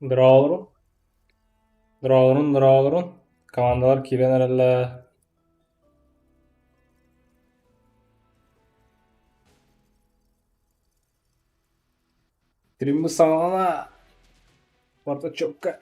Дорооболорун, дорооболорун, дорооболорун. Командалар киирэн эрэллэр. Стриммит саҕалана. Барыта чопка.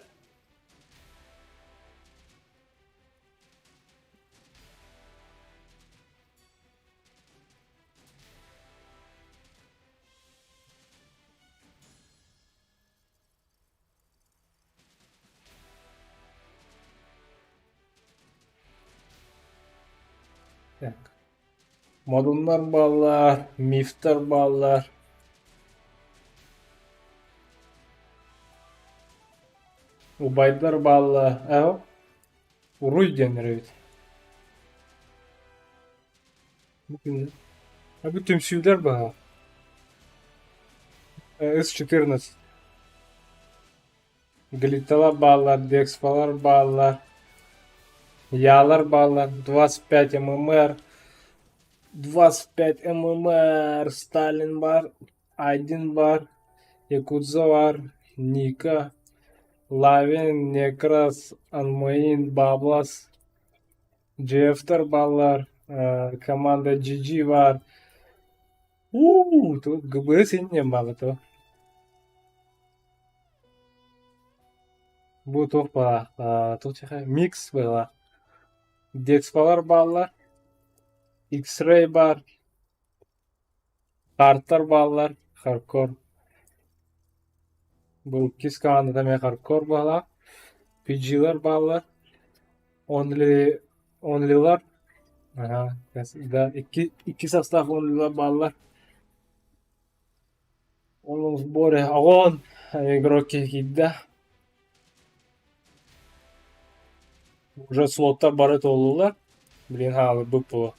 Так. Модуннар бааллар, мифтэр бааллар. Убайдар бааллар. Ээ, уруй диэннэр эбит. Бу күн А бу түмсүүлэр баһа. С-14. Глитталар бааллар, Декспалар бааллар, Ялар бааллар, 25 ММР, 25 ММР, Сталин бар, Айдин бар, Якудза бар, Ника, Лавин, Некрас, Анмаин, Баблас, Джефтер бааллар, команда GG бар. Уу, тут ГБС иннем баала то. Бу туох баала, туох микс была. Декспалар бааллар, X-ray бар, Хартар бааллар, хардкор. Бу иккис командата эмиэ хардкор баала. PG-лар бааллар. Only Only'лар Ага, да, икки састаах Only'лар бааллар. Ол сборе оҕон игрок киирдэ. Уже слоттар бары туоллулар. Блин, хаалырбыт буо.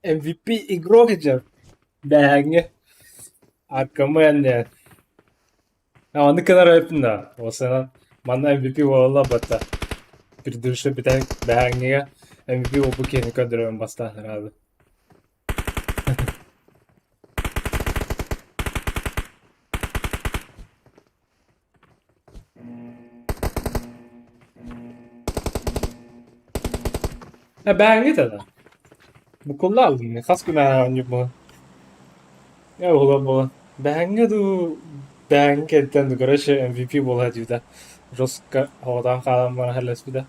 MVP игрок дьэ бэһээҥҥи Аркамен диэн. Аны гынар эбиппин да осынан манна MVP буолла батта предыдущий бүтэн бэһээҥҥигэ MVP буолбут киһини көрдөрөбүн бастаан ыраабыт. Бэһээҥҥи да Буккулла алдым хас күн оонньуубун. Ээ уһулар буолан. Бэһээҥҥи дуу, бэһээҥҥи кэнниттэн дуу, короче, MVP буола сылдьыбыта. Жестко оҕотоон хаалан баран хэллэспитэ.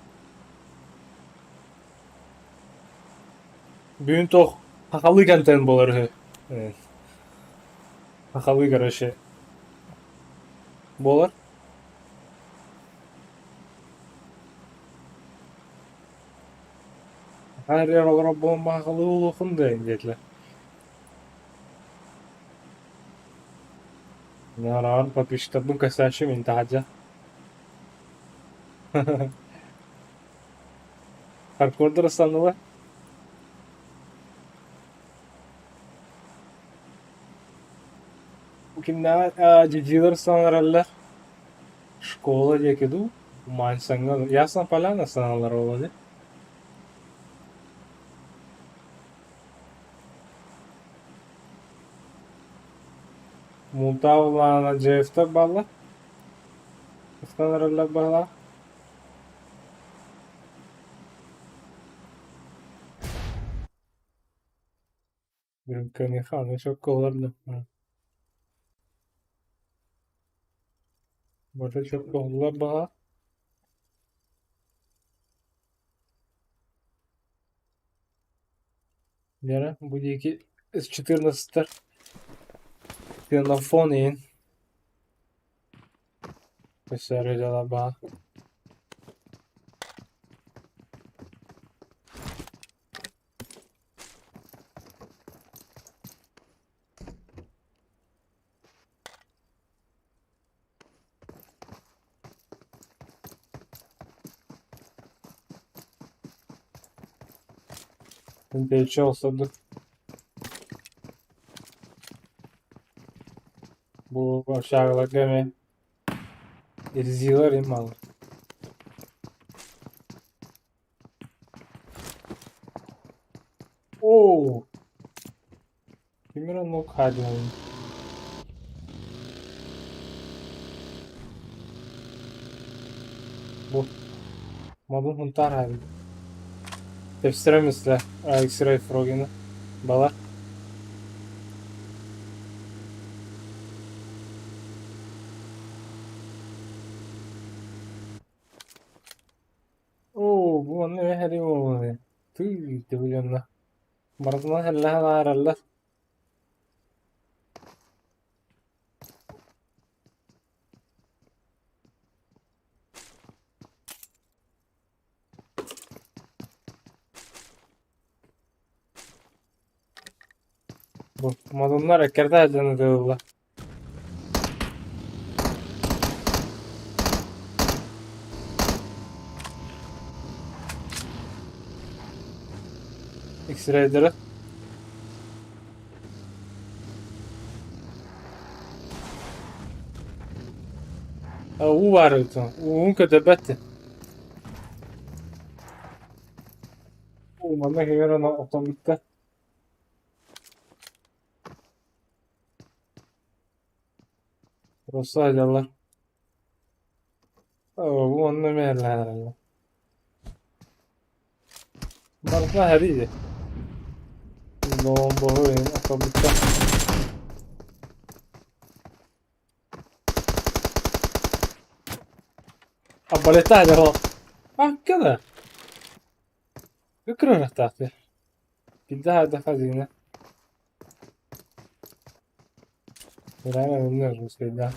Бүгүн туох сахалыы контент буолар үһү. Сахалыы, короче, буолар. Аар олорор буолан сахалыы буолуоххун да диэтилэр. Нараан подписчиктарбын көрсөөччү мин таһырдьа. Хардкордар ыстаннылар. Кимнээҕэ GG-лэр саҥараллар. Школа диэки дуу, Мансаҥҥа Ясна Поляна саҥалар буолла дии. Мултаабылаана Джефтэр бааллар. Ыстан эрэллэр быһалаах. Үрүҥкэниэхэ аны сөпкө ылар да Бары сөпкө ыллар баҕа. Дьэ, бу диэки С-14 Ксенофон иһин Өссө эрэ дьала баар. Тэйиччи охсордук. Бу общагаларга эмиэ Ирзилар им малы. Оо! Кимир оннук хаадьыланна. Бу модун Хунтаар хаадьы. Тэпсэрэ мисля X-Ray Frogina бала. Оо, бу онно эһэри буолуо. Тыы, тыбыйанна. Барытынан һэллэһэн аараллар. Бу модуннар эккирэтэ сылдьан ытыыллар. X-рейдеры Уу баар эбит уун көтөрбөт Уу манна кигэр оттон бүттэ. Просто сылдьаллар. Бу онно эмиэ эрэллээх Барыта эһэрий Ломбоһу отобута. Арбалеттаах дьэ Акка да. Ыкырыахтаах Билдэ хайдах хазина. Реально не русский, да.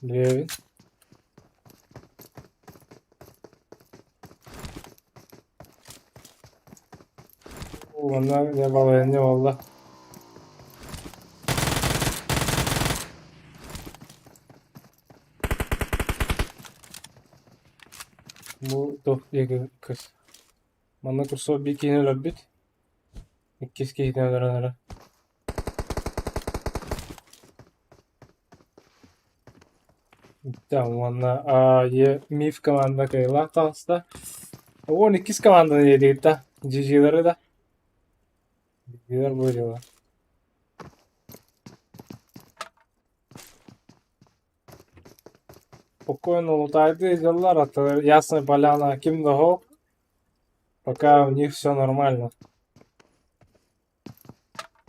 Левин. Уонна дьэ балайынньа буолла. Бу туох диэки кыс. Манна курсуох биир киһини өлөрбүт. Иккис киһитин өлөрөн эрэ. Уонна Миф команда кыайыылаах таҕыста. Уон иккис команданы диэтигит да, GG-лары да. GG-лар бу дьыала. Спокойно лутайды дьаллар, а Ясная Поляна ким да суох. Пока у них все нормально.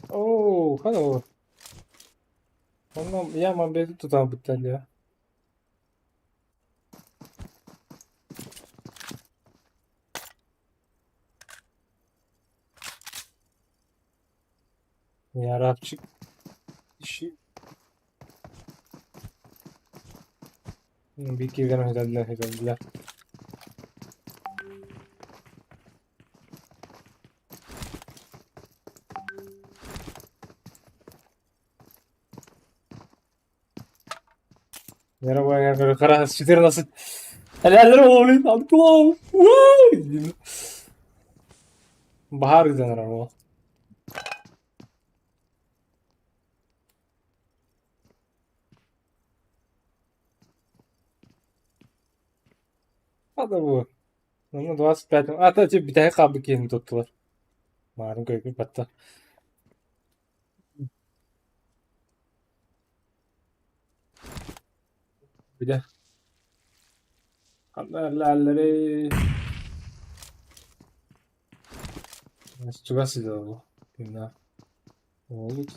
Оу, hello. Онно я мобиль тутаабыттар дии. Ярапчик ищи. Бикилер этэллэр этэллэр. Мировая Раз, 14. Баһаар гынан эрэр уол. Хата бу. Ну, 25. А, то бүтэһик хаалбыт киһини туттулар. Маарын көрбүт батта. Билэ. Ханна Чугас сылдьар бу. Тыыннаах. Уолут.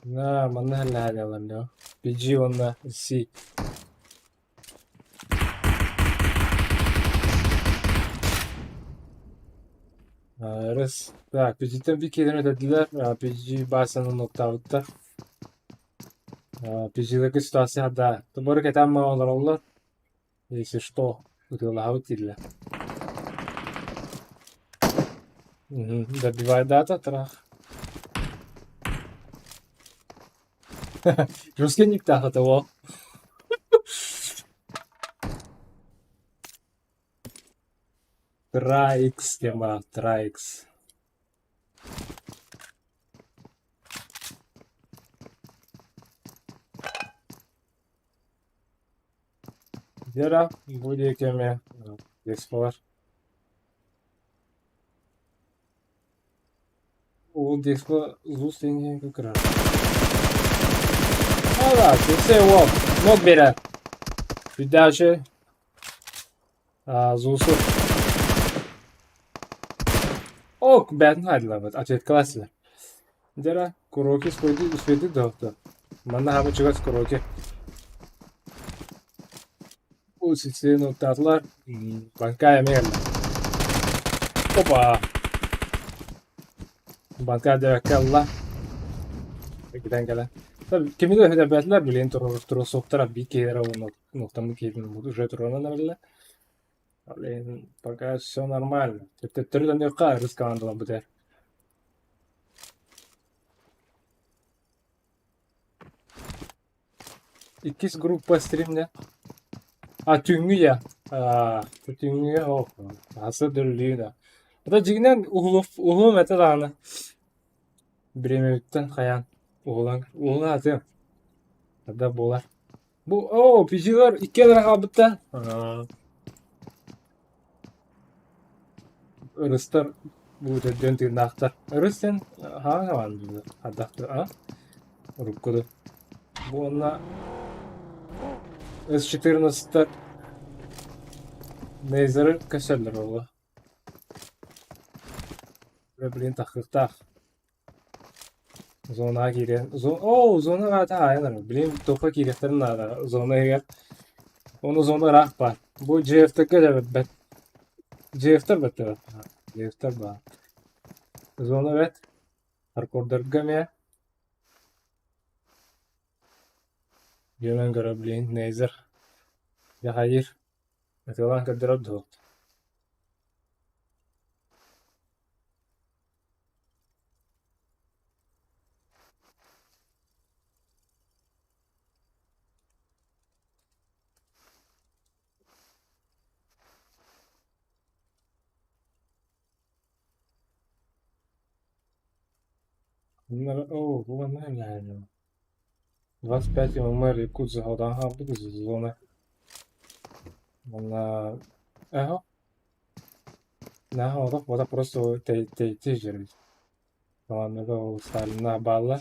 На, манна хэллэһэллэр доо. PG уонна C. Рыс. Так, PG-тэн bir kelime dediler. PG bazen noktalıkta. PG-дәки ситуация да. Тобору кэтэн олороллор. Если что, ытыалаһабыт дииллэр. Добивай дата, трах. Жесткий никтах этого. Тра-X тема, Тра-X. Вера, бу диэки эмиэ Эксплор. Ол Экспо Зус диэн кырар. Ала, все уол, ног берер. Видачы Зусу. Ок, бээтин хайдылабыт, ответкалаасылар. Дьэ куроки успейдик да Манна хаама чугас куроки. Бу силсилэни уктаатылар, Банкай эмиэ кэллэ. Опа! Банкай диэбэккэ ылла. Китэн кэлэн. Кими да өһүдэрбэтилэр, билигин туруорсуохтара биир киһилэрэ нуктаммыт киһитин уже туруоран эрэллэр. Блин, пока все нормально. Төттөрү төннүөххэ рыс командаларбытыгар. Иккис группа стримҥэ. А түүҥҥү я. Аа, түүҥҥү оо, асы дөрүлүү да. Это дьиҥинэн уһулуох уһулуом этэ даҕаны. Бириэмэбиттэн хайаан уһулан уһула сатыам. Тогда буолар. Бу оо, PG-лар иккиэн эрэ хаалбыттар. Аа. Ырыстар бу төрдүөн тыыннаахтар. Ырыс диэн хаһан хаалан ардахты а? Уруккуду. Бу уонна С-14 Нейзеры көсөллөр буолла. Блин, таххыктаах. Зонаҕа киириэн Оо, зонаҕа аата аайан эрэр. Блин, туохха киириэхтэрин наада зона иһигэр. Уонна зона ыраах баар. Бу GF-тэргэ да бэрт. GF-тэр бэрт GF-тэр баар. Зона бэрт. Паркурдарга эмиэ. Диэмэн көрө, блин, Нейзер. Дьэ хайыыр. Ытыалаан көрдөрөр дуо? Оо, бу манна 25 ММР Якутск одаан хаалбыт зона. Манна эһо Наһаа олох буола просто тэйиччи сылдьарбыт. Командага ол Сталиннаах бааллар.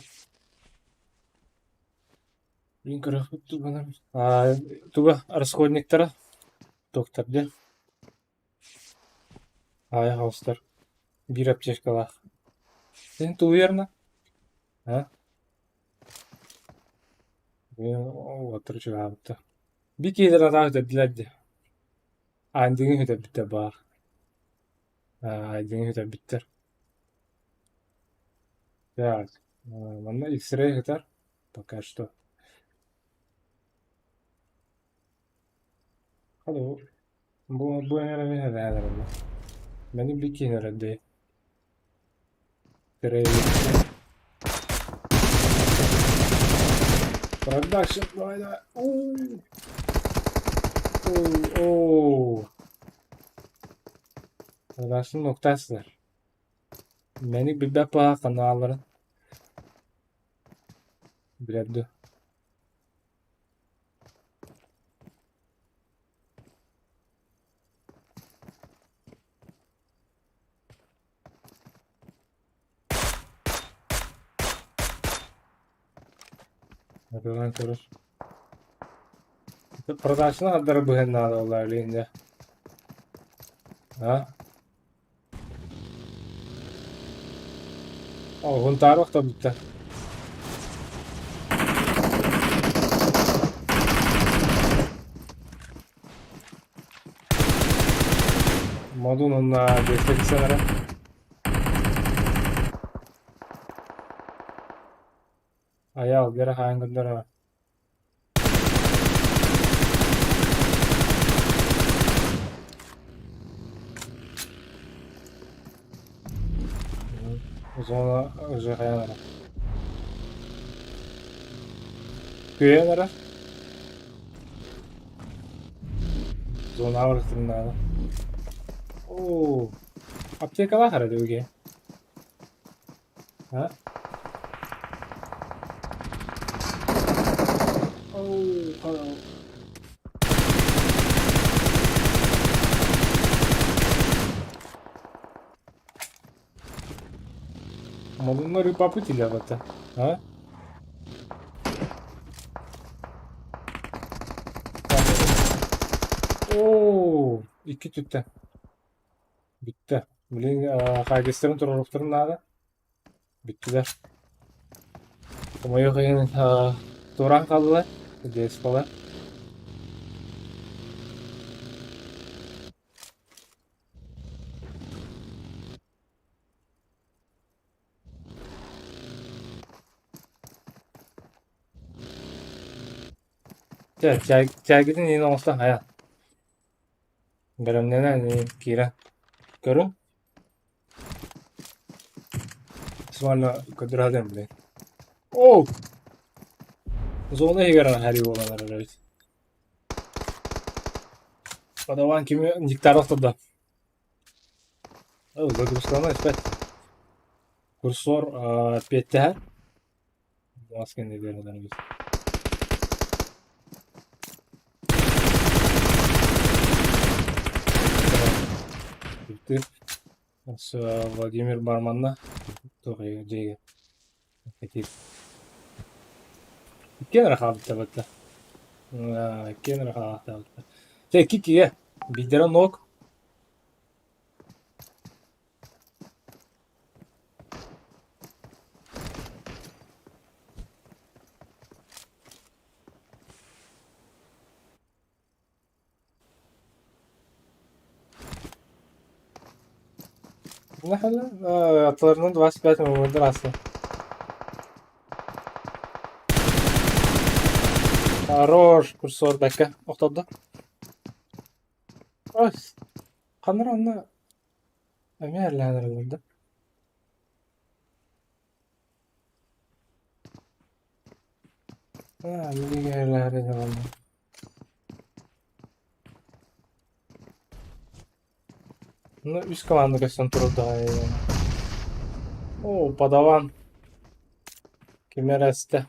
Мин көрөхпүт тугунан туга расходниктара доктор диэн аайы хаустар биир аптечкалаах. Син тулуйарна? А? Уоттар чугаһаабыттар. Биир киһилэр атаах үтэрдилэр дии. Аандыҥы сүтэрбиттэр баар. Аандыҥы сүтэрбиттэр. Так, манна X-ray сытар пока что. Hello. Бу бу эҥэр эмиэ Мени бикин эрэ Продакшн, давай, давай. Оу. Оу. Продакшн нуктасылар. Мени билбэт баҕа каналларын. Билэрди. Атылаан көрөр. Продажаны хардары быһан наада буолла билигин дьэ. А? О, Гунтаар охторбуттар. Модун онна биэстэ кисэнэрэ. Айаал, бера хаан көрдөрө. Зона уже хайан эрэ. Күөйэн эрэ. Зона барыстырыннаҕына. Оо, аптекалаах эрэ дүүгэ. А? Оу, Модуннар ыыппаппыт илэ А? Оо, икки түттэ. Бүттэ. Билигин хаайгыстарын туруоруохтарын наада. Бүттүлэр. Хомойуох иһин туораан хааллылар. Детстволар. Чэ, чэйгитин иһин оҥостон хайа. Бэлэмнэнэн киирэн көрүҥ. Максимально көрдөрө блин. Оо! Зона иһигэр хари буолан эрэр эбит. Подаван кими диктаров турда. Загрузканы испэт. Курсор эппиэттэһэр. Маска кэннигэр Владимир Барманна туох дьиэгэ кэтиир. Иккиэн эрэ хаалбыттар Иккиэн эрэ хаалбыттар. Чэ икки киһи биирдэрэ нок Аттыларынан 25 мөҥүрдэр ааста. Хорош курсор бэккэ охтордо. Ой, ханна онно эмиэ эрлээн эрэллэр да. Аа, билиги эрлээн эрэллэр. Ну, үс команда көстөн турда. О, подаван. Ким эрэ эстэ.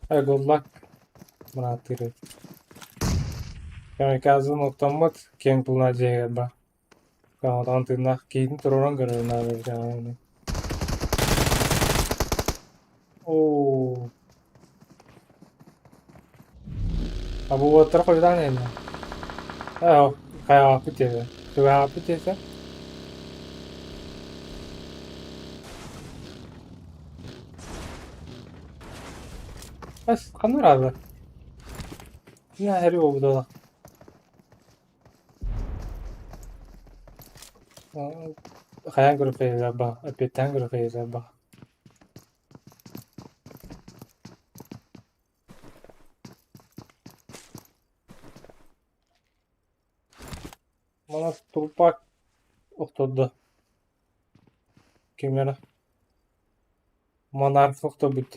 Ай, good luck. Бырааттыыр. Камикадзе оттоммут киэҥ тулуна дьиэһигэр бар. Отон тыыннаах киһитин туруоран көрөрүн наада Оо. А бу уоттара хойутаан иһэллэр. Ээ, хайаҕаппыт диэтэ. Түгэҕэппит диэтэ. Эс, ханна ыраата? Мин эһэри буолбута. Хайаан көрүппэйэлэр ба, эппиэттээн көрүппэйэлэр ба. Манас Турпак охтордо. Ким эрэ? Монарх охторбут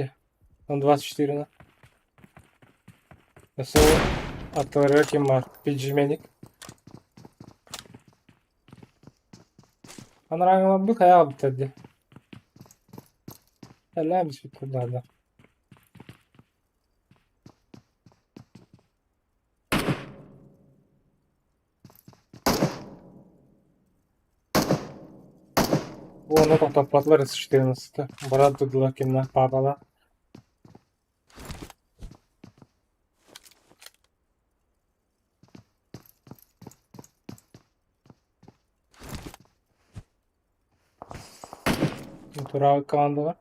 Он 24 на. Өссө аттыларыгар ким баар? Пиджименик. Анарааҥыларбыт хайа аҕалбыттар дии. Эллээн биспит курдаада. Уонна тохтоппотулар СШТНС-ты. Баран турдулар кимнээх паапалаах. Тураабыт командалар.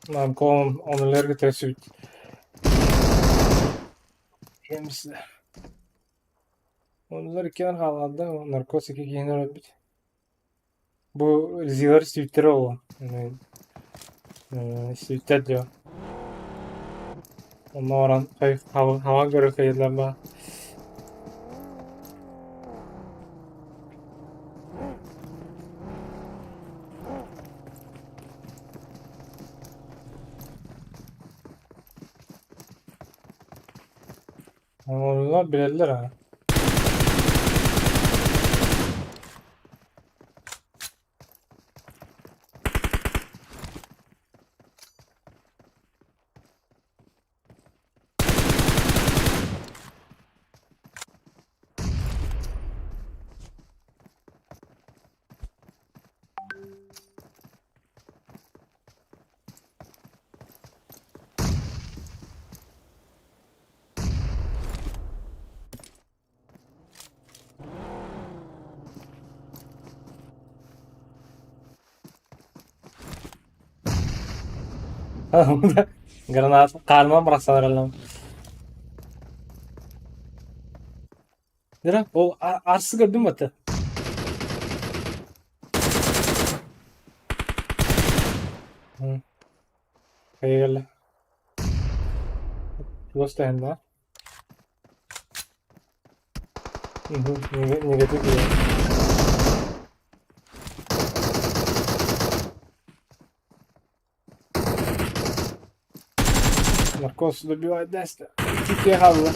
Нарком онолерге төсүт. Кемси. Онолар иккиэн хаалларда, наркоз икки киһини өлөрбүт. Бу Зилар сүүттэрэ ол. Сүүттэр дио. Онно баран хаҥан көрө кыйыллар ба. Оҥороллор билэллэр аа. Гранат хаарынан бырахсан эрэллэм. Дьэ, ол арсы көрдүм бата. Хайа Чугас да Негатив Наркоз добивает Дестер. Икки хаалла.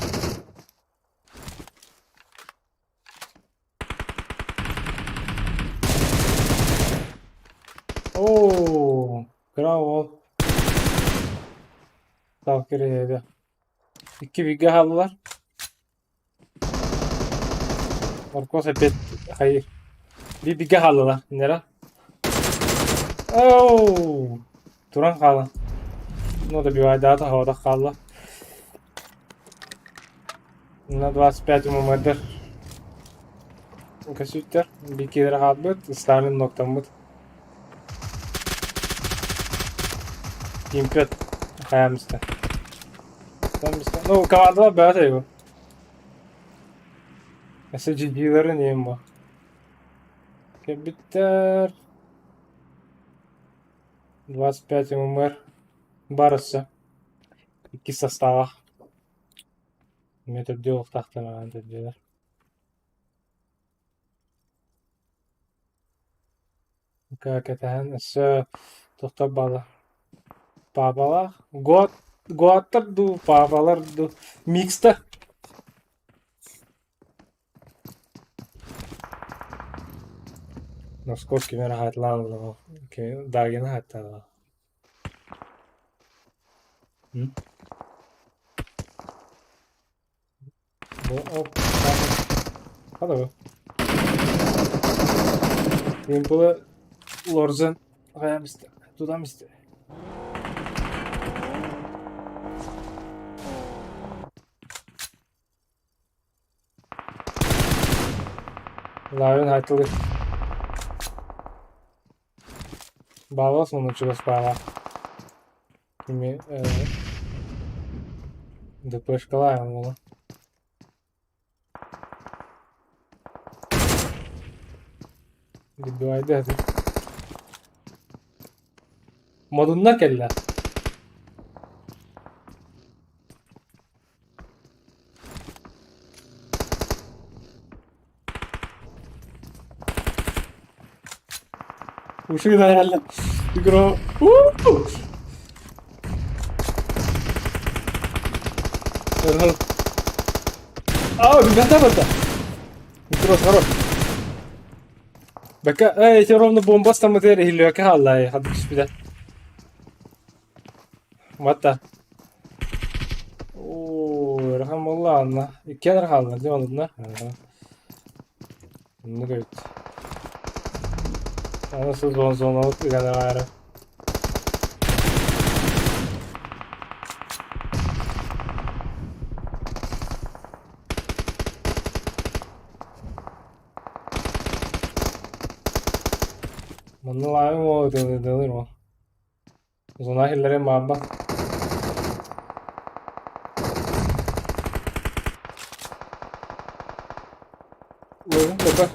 Оо, кыра уол. Сталкер эһэбэ. Икки бииргэ хааллылар. Наркоз опять хайыр. Биир бииргэ хааллылар. Нера. Оу! Туран хаалан. Ну, добивайдаата, хоодох хаалла. На 25 ММД көсүттэр биир хаалбыт, Сталин ноктаммыт. Импет хайаамыста. Ну, командалар бөҕөтө его. SGD-ларын иһин бу. Кэлбиттэр 25 ММР барысы. Иккис состава. Эмиэ төрдүө уохтаахтар аҕаан төрдүөлэр. Кэтэһэн өссө тохтор баала. Паапалаах Гоат Гоаттар дуу, паапалар дуу микста. Носков кими эрэ хаатылаан ылла Дагины хааттаан Hello. Импулы Лорзен хайамысты, тудамысты. Лавин хайтылы. Баалас оны чугас баала. Кими ДПшкалаан буолан. Добивайда этэ. Модуннар кэллэ. Уши наверное. Игра. А, ребята, это. Микрос хорош. Бэкэ, эй, ити ровно бомба стаммытыгар иһиллибэккэ хаалла, эй, хадык түспүтэ. Матта. Оо, ыарахан буолла анна. Иккиэн эрэ хаалла, дии оннуна. Оннук эбит. Аны сезон зоналык ыган аҕаары. Манна лаайым уол ытыалыыр уол. Зона иһиллэрин баарба. Уолун көрбөт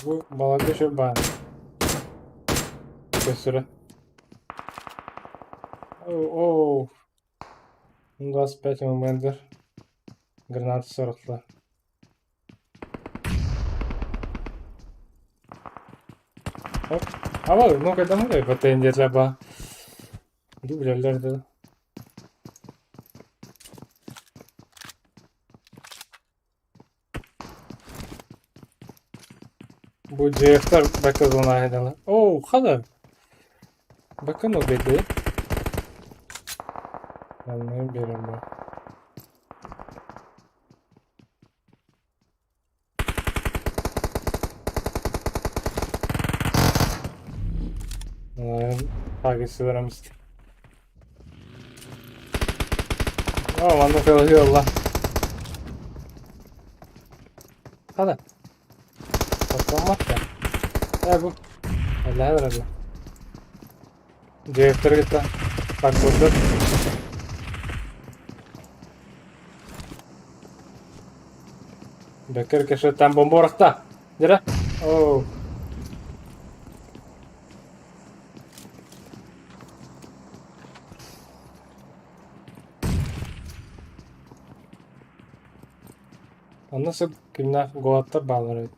Бу баларга сүр баар. Көстөрө. Оо, 25 моментер. Граната сорохло. Оп. Ава, ну когда мы претендия ба. Дублялар да. Бу дьиэхтэр бэкэ зонаһыдалар. Оо, хада. Бэкэ ну беди. Манны берем бу. Тагысыларым Оо, манна кылыһыалла. Хана. Оттоммот да. Ээ бу. Эллэһэ бараллар. Директоры кытта паркурдар. Бэккер кешеттан бомба урахта. Дира. Оо. Онно сөп кимнээх голаттар бааллар эбит.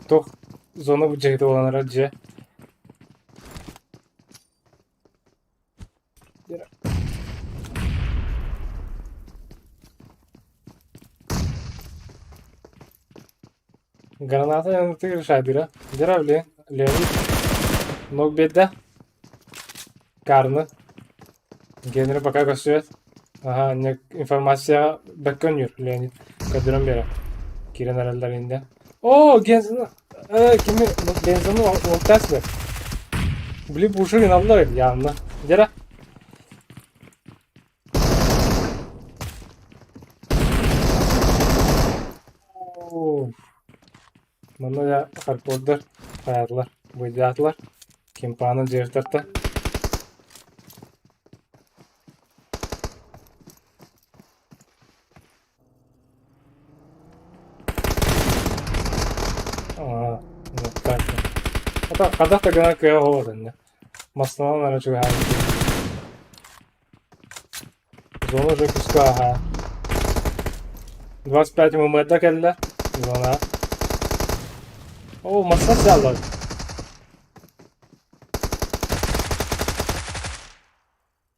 Туох зона быдьаһыта буолан дьиэ. Граната янытыгар шабира. Дера Леонид. Ног биэрдэ. Карны. Генри пока көстүбэт. Аха, информация бэккэ өнүр Леонид. Көрдөрөн биэрэр. Киирэн эрэллэр инде. О, Гензаны, кими Гензаны уолтаас бэр. Били пуши гыналлар явно. Дера. Манна да хардкордар хайаатылар, быйдаатылар. Кимпааны дьиэртэртэ. Аа, так. Ата хадах да гына кыа оһо дэннэ. Масланан эрэ чугаһаан Зона уже куска, ага. 25 ммд кэллэ. Зона. О, масса взяла.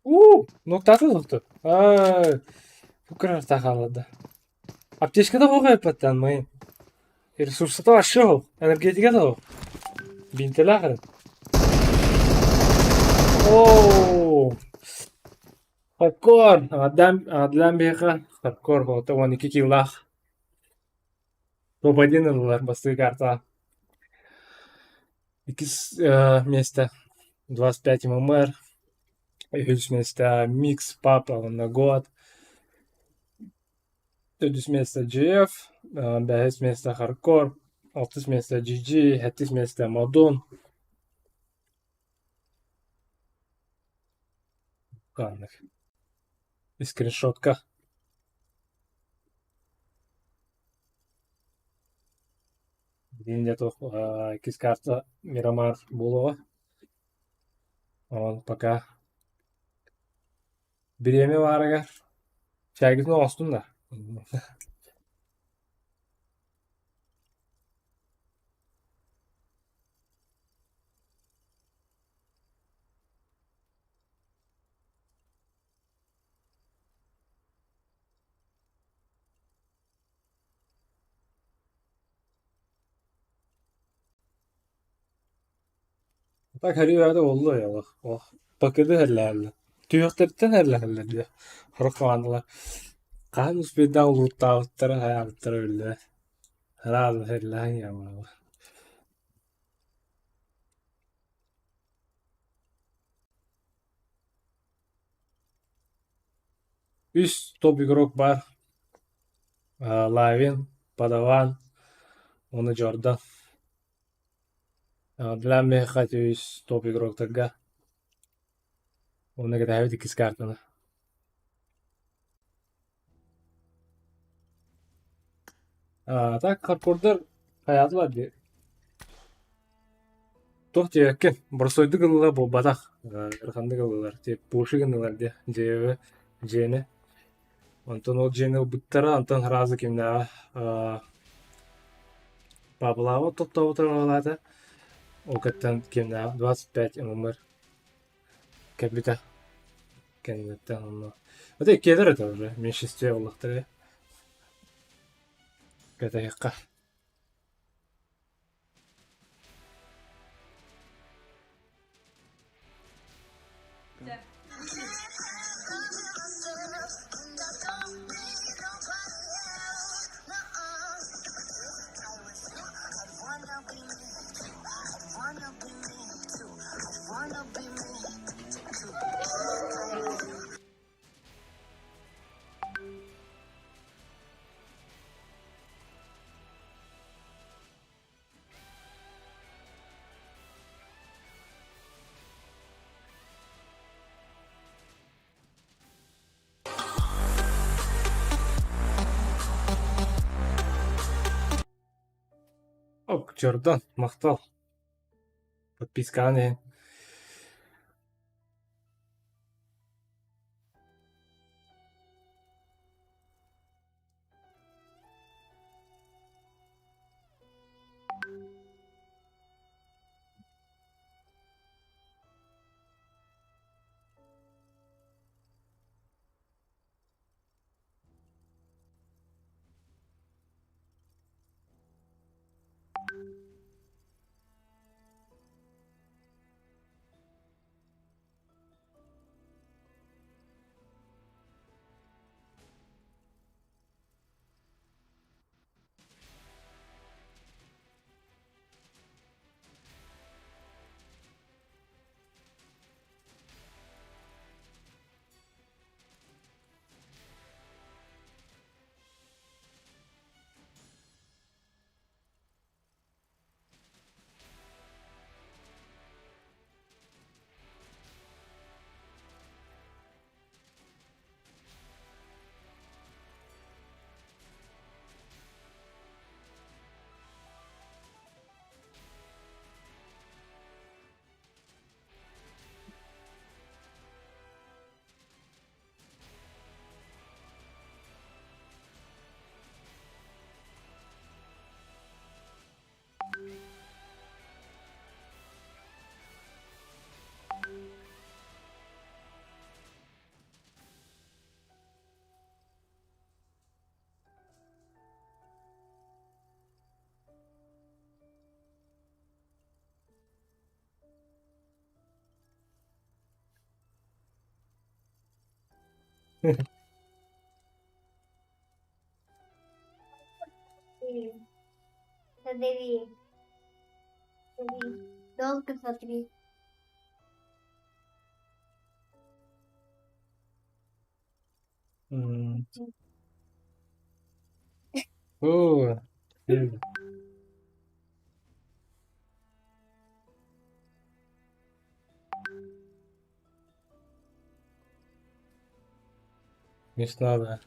У, ноктаты тохту. Ай, бу хаалларда. Аптечкада хоҕойпаттан мыйын. Ресурсата вообще суох, энергетика да суох. Бинтэлээх эрэ. Оо, хардкор, адаан биһиэхэ хардкор буолта 12 килолаах. Топ-1 ыллылар бастакы картаҕа. Иккис миэстэ 25 ММР, үһүс миэстэ Микс Папа уонна Год, төрдүс миэстэ GF, бэһис миэстэ Хардкор, алтыс миэстэ GG, сэттис миэстэ Модун. Ханнык скриншотка. Билигин туох иккис карта Мирамар буолуоҕа. Онон пока бириэмэ баарыгар. Чайгытын оҥостун да. Так хэрүү буолла олох олох бакыды һэллэһэллэр. Түһүөхтэриттэн һэллэһэллэр диye. Сорох командалар хаһан успейдаах улууттаабыттара хайаабыттара биллибэт. Сразу һэллэһэн иһэн Үс топ игрок баар: Лавин, Падаван уонна Джордан. Для миэхэ үс топ игроктарга уонна кэтэһэбит иккис картаны. А так хардкордар хайаатылар дии. Туох диэбэккин, боростуойдук ылла буолбатах, ыараханнык ыллылар, тип пуши гыннылар диэ, дьиэбэ дьиэни. Онтон ол дьиэни ылбыттара, онтон сразу кимнээҕэ Павлова тохтообута баҕалаата, ол кэттэн кимнээҕэ 25 ММР кэлбитэ кэнниттэн онно. Это иккиэлэр этэ уже, меньшинстве буоллахтара кэтэһиэххэ. Ок, Джордан, махтал. Подпискаҕын иһин. Смотри. Смотри. Долго смотри. Оо, Смешно, да.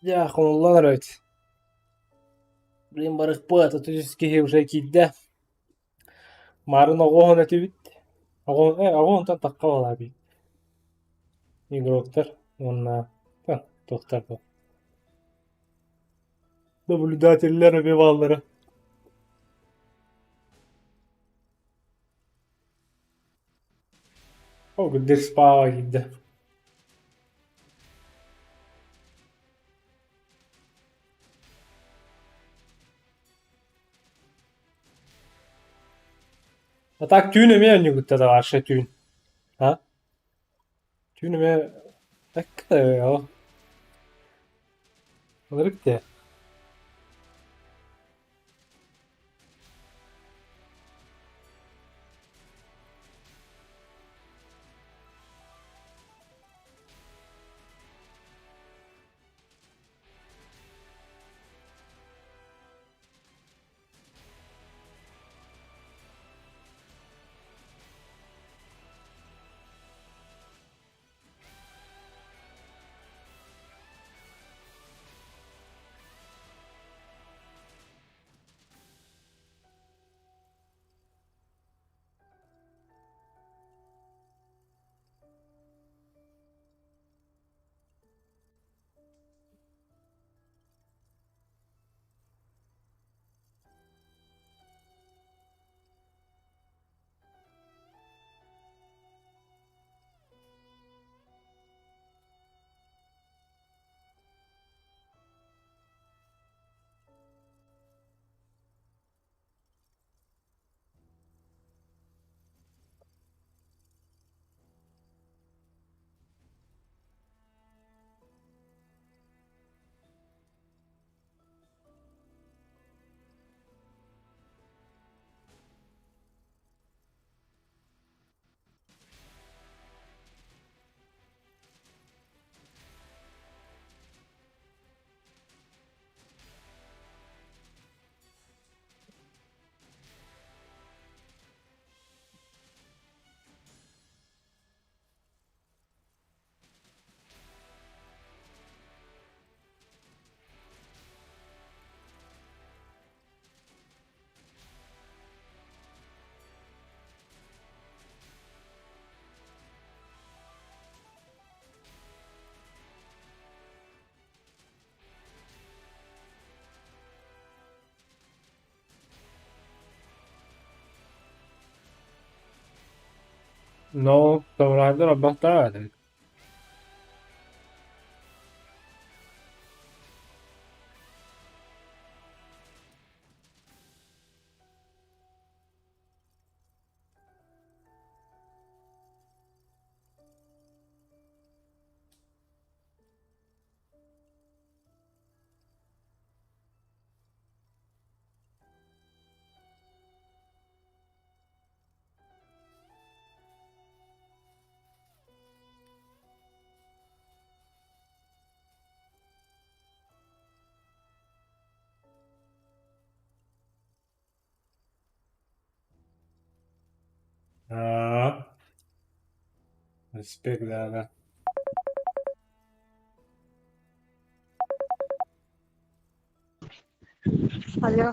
Дьэ, хомуллан эрэбит. Блин, барыахпыт, 33 киһи уже киирдэ. Маарын оҕуһун этибит. Оҕуһунтан тахха буолаабыт. Игроктар уонна туохтар бу. Наблюдателлэр эмиэ бааллара. Ол курдук спаҕа киирдэ. А так түүн эмиэ оонньуубуттар вообще түүн. А? Түүн эмиэ эккэ Ынырык дии. Но самурайдар аббахтара этэ. Аа, Респект, да. Алло.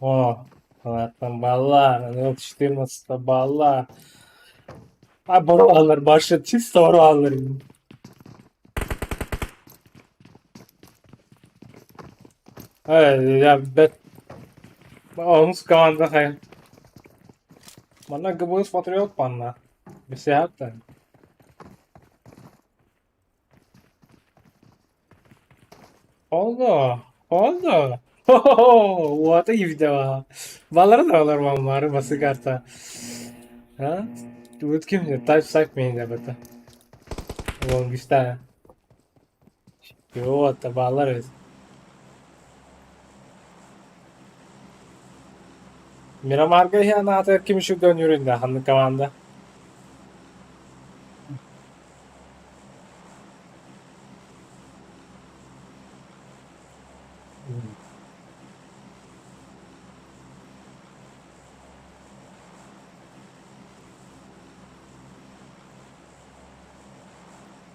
О, она там была, 0,14 была. А баралар башы чисто баралар. Я бет. Онус команда хай. Манна ГБС Патриот панна. Бесяттан. Oldu. Oldu. What a Балар да олар мамары басы карта. Ha? Тут ким Type сайт мен бата. Вон гиста. Yo, балар. Мирамарга хянаата ким шүгөн юринда ханны команда.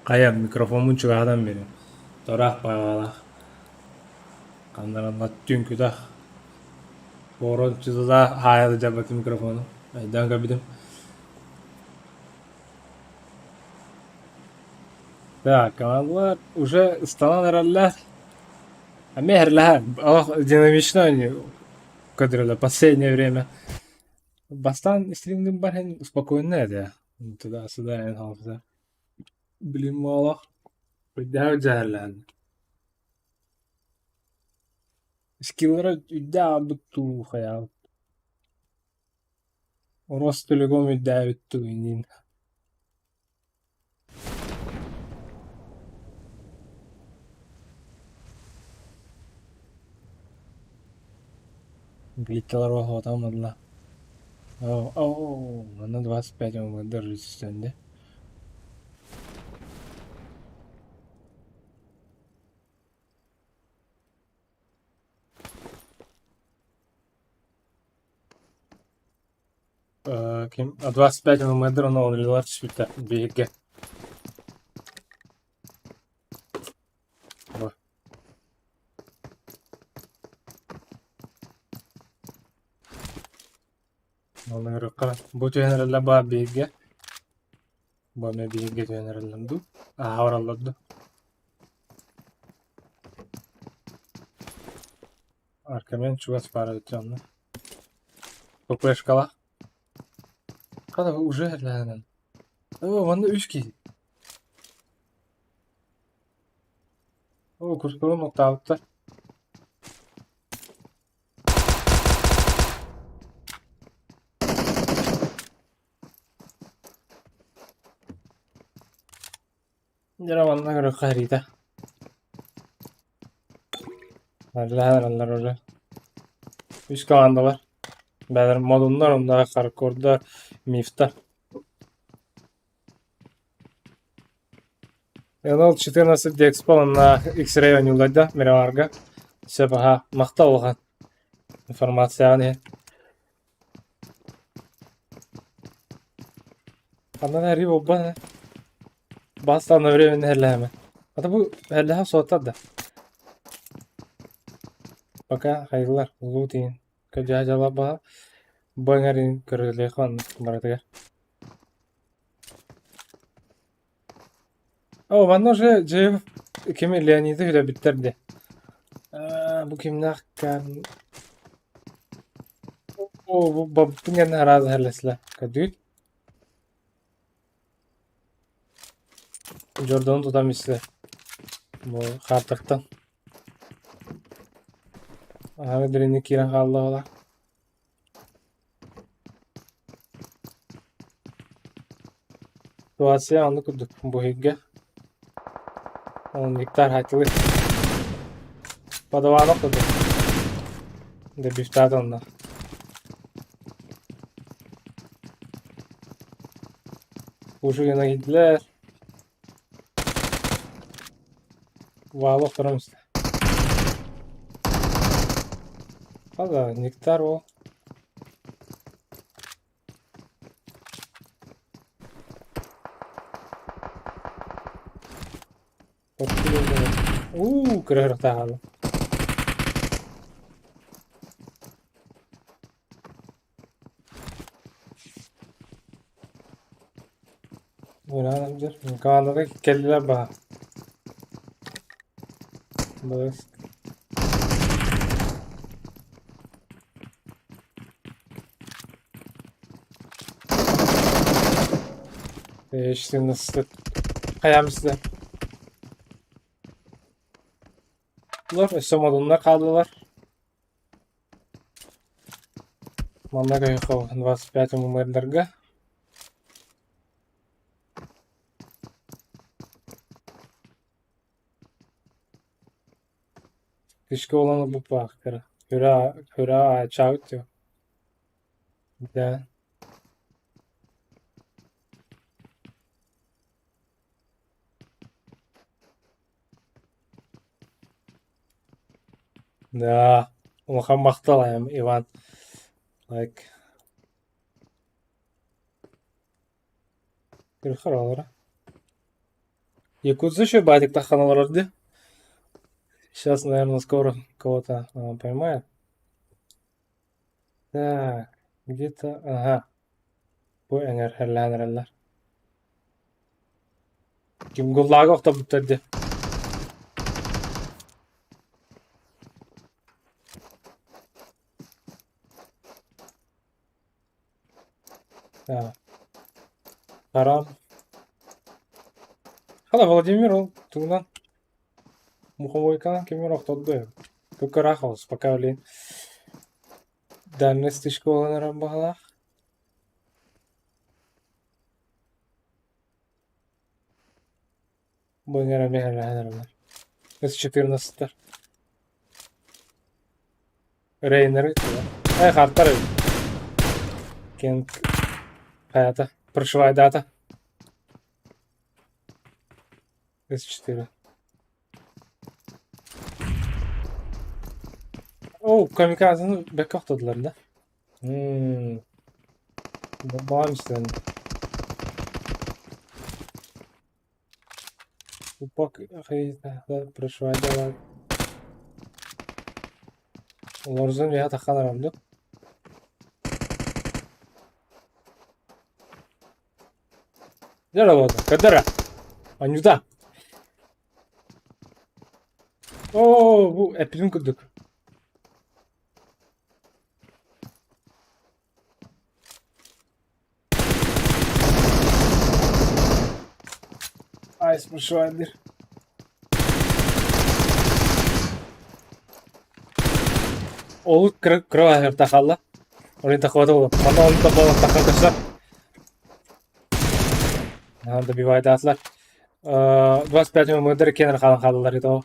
Хайа микрофоммун чугаһатан биэрин. Тураах баҕалаах. Ханнаран түҥкүтэх. Буорун чузала хаайа дьабыт микрофону. Өйдөөн көрбүтүм. Так, командалар уже ыстанан эрэллэр. Эмиэ эрэллэһэр. Олох динамично они көтүрэллэр последнее время. Бастаан стримнин баран спокойно этэ. Туда-сюда эн Билим олох үрдээх дьаһаллаан. Скиллара үрдээх аҕалбыт дуу хайаабыт. Ростелеком үрдээбит дуу иннин. Глитталар оһуотааммытына оо манна 25 омугдар Ким 25 ММД ону түспүттэ биһиги. Онно бу түһэн эрэллэр баар биһиги. Бу эмиэ биһиги түһэн эрэллэр дуу? Ааһа бараллар дуу? Аркамен чугас баар эбит дьонно. ППшкалаах. Хата уже эрлээнэн. Оо, манна үс киһи. Оо, курскурун оттаабыттар. Дьэ манна көрүөххэ эриитэ. Бараллар уже. Үс команда бар. Бэйэлэр модуннар, онно хардкордар, мифтар. НЛ 14 Диэкспо уонна X-Ray оонньууллар Мироварга. Сөп аһа, махтал улахан информацияҕын иһин. Ханна да эрии буолбат ээ. Бастаан одновременно иһэллэһэмэ. Ата бу иһэллэһэ суоттар да. Пока хайгылар улуу тиин көдьөө дьала баһа бу эҥэрин көрүлүөх барытыгар. О, манна уже дьэ кими Леониды үлэбиттэр дии. Бу кимнээх кэм О, бу бабытын кэннэ араас иһэллэслэ. Көрдүгүт? Дьордону тутан истэ. Бу хаартыктан. Аһары дириҥник киирэн хаалла буолар. Ситуация оннук курдук буһуйга. Гектар хатылы. Подаванок курдук. Дебютаат онно. Ушугина киирдилэр. Ваалах туран истэ. Хата, нектар ол. Уу, кыра Командада кэллилэр баһа. Блеск. Değiştiğini Hayamızda. Өссө модуннар хааллылар. Манна көйхо 25 мымырдарга. Кышка olanı bu bak. Hüra hüra çağıt. Да. Да. Улахан махтал Иван. Лайк. Көрөхөр. Якутс еще батик таханалар где? Сейчас, наверное, скоро кого-то поймает. Так, где-то, ага. Бу эҥэр херлээн. Ким гуллага охтобуттар. Да. Харам. Хала Владимир ол тугунан муховойканан кемер охторду. Тукарахос пока блин. Дальность школанара баҕалаах. Бу эҥэр эмиэ С-14. Рейнер. Эй, хартар. Кент хаята. Прошивай дата. С4. О, камикадзены бэкке охтодулар да. Баҕам истэн. Упак прошивай дата. Олорзун я таханар амдык. Дара вот, кадара. Анюта. О, бу эпизм курдук. Айс прошивайдыр. Ол кыра тахалла. Орын тахвата болу. Мана оны табала тахан көстөр. Добивает атлар. 25 мөдір кенер қалан қалалар еді.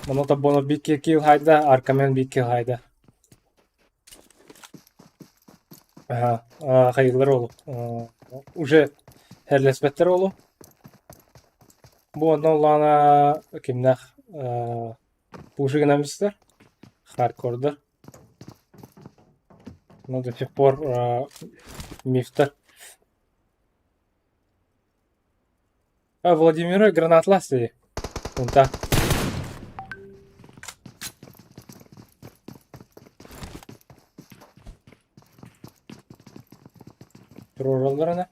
Мана табона бикке килл хайда, аркамен бикке хайда. Ага, хайылар олу. Уже херлесбеттер олу. Бу оннан лана кимнах пушигинамистер. Хардкордар. Но до сих пор мифтер. А Владимира гранатласты. Унта. Туроролларына.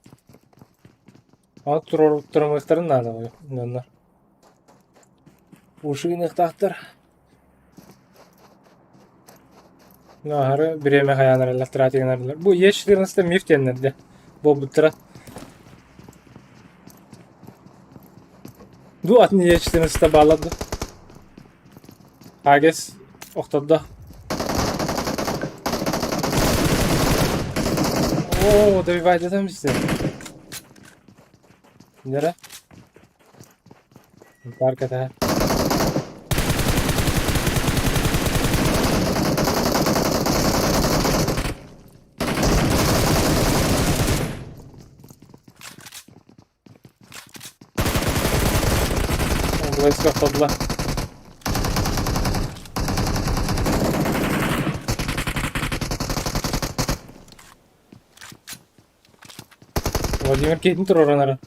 А турор турмыктарын надо оннор. Ушигинықтақтыр. Нахары биреме хаянар электратигнарлар. Бу Е14 миф теннерде. Бу буттара. Ду атын Е14 балады. Агес охтодда. О, добивает это мисте. Нere? Парката. Близько ходла. Владимир Кейтин туруранара.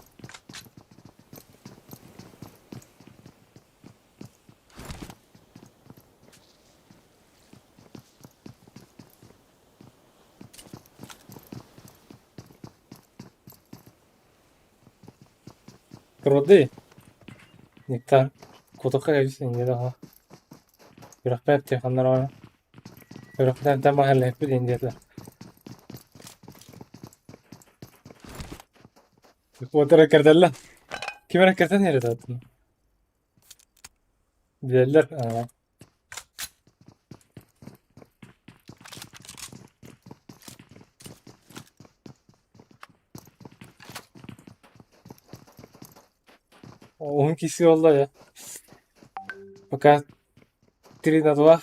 Туруордуй. Нектар кутукка кэбис инньэ да Үрэхпэ эптиэх ханнара Үрэхпэ эмтэн маһаллаһыппыт диэн диэтэ. Уотара кэрдэллэ. Ким эрэ кэртэн иһэр этэ. Билэллэр. Уһун киси буолла дьэ. Пока 3 на 2.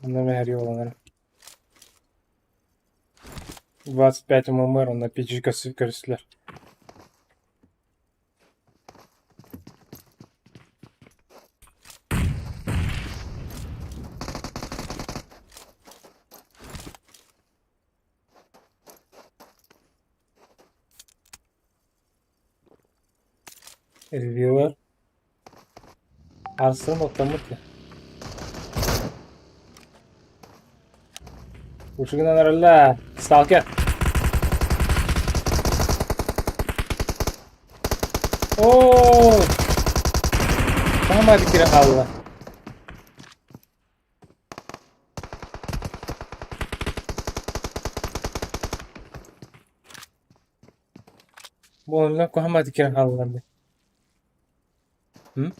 Онно мэһэрии буолан эрэ. 25 ММР уонна PG көрүстүлэр. Ревьюер Арсен оттоммут дии. Ушугунан эрэллэ. Сталкер. Оо! Саамай киирэн хаалла. Бу онно куһаҕан киирэн хааллылар дии. М?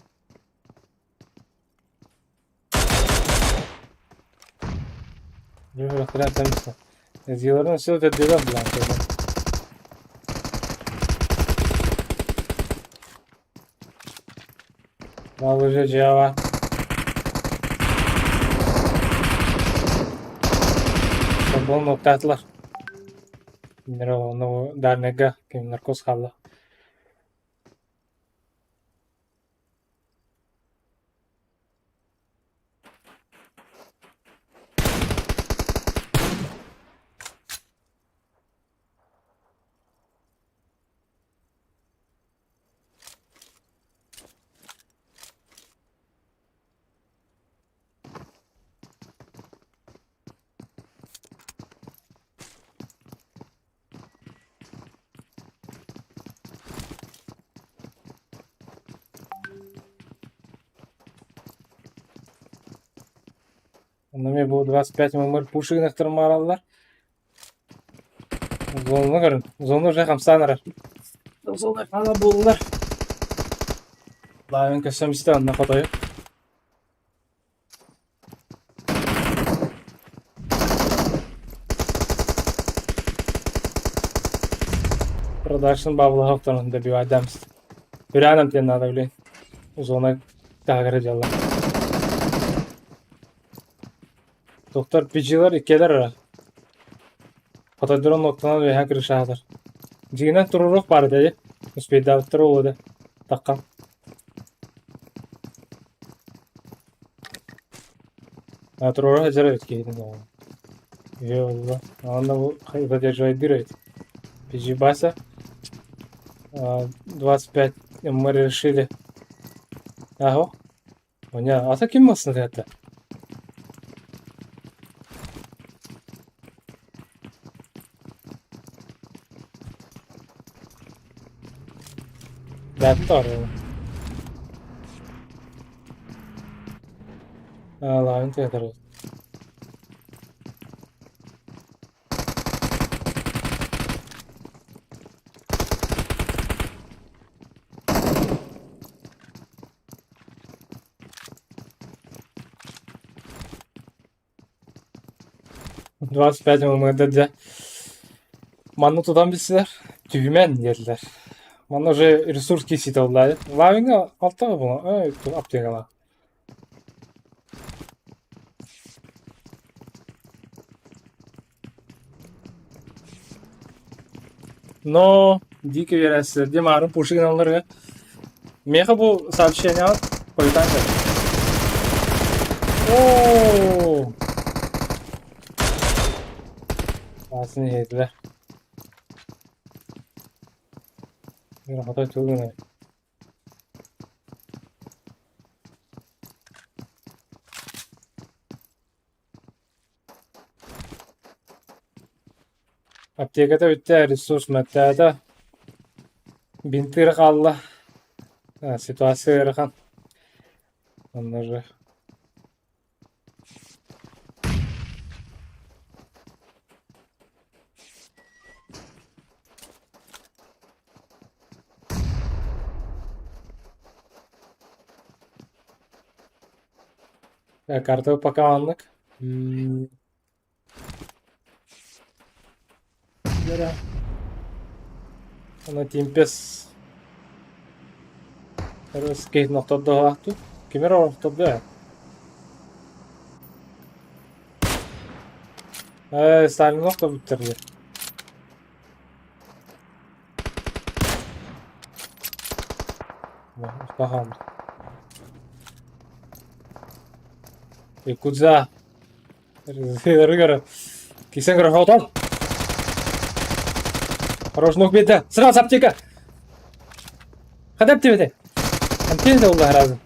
Зиларын все это дела, блин. Мал уже дьиэҕэ Собуон оттаатылар. Ону дальнайга ким наркоз хаалла. Онно эмиэ бу 25 ММР пушик гынахтарымаараллар. Зону көрүн. Зону уже хамсаан эрэр. Зона хаала буоллар. Лаайын көссөм истэ онно хотойу. Продакшн баблаһа охторон добивайдаамс. Үрээн амтиэн наада блин. Зона таһыгар дьалла. Доктор PG-лар иккиэлэр эрэ. Хотойдорун оттонон үөһэ крышаатар. Дьиҥинэн туруоруох баар этэ дии. Успейдаабыттара буолуо да. Таххан. А туруора сылдьар эбит киһитин оҕо. Үһүө буолла. Уонна бу задерживайдыыр эбит. PG Бася 25 мы решили. Аһо. Оня, ата ким массыына это? Бэт тоҕо? Лаан театр. 25 ММД дьэ манна тутан билсилэр түһүмэн диэтилэр. Манна уже ресурс киирсиитэ буолла. Лавиҥҥа алтаҕа буолла аптекалаах. Но дико үөрээччилэр диэн маарын пуши гыналлар Миэхэ бу сообщениеҕа хойутаан кэллэ. Оо! Аатын иһиэтилэр. Хотой тугу гынай? Аптеката бүттэ, ресурс мөлтөөтө. Бинтыыр хаалла. Ситуация ыарахан. Онно уже Карта пока маннык. Аны Тимпес киһитин охтордоһоохтуу. Ким эрэ охтордо ээ. Ээ, Сталин охторбуттар дии. Пахан. Якудза. Кисен графотон. Хорош ног беда. Сразу аптека. Хада аптека. Антен да oldu herhalde.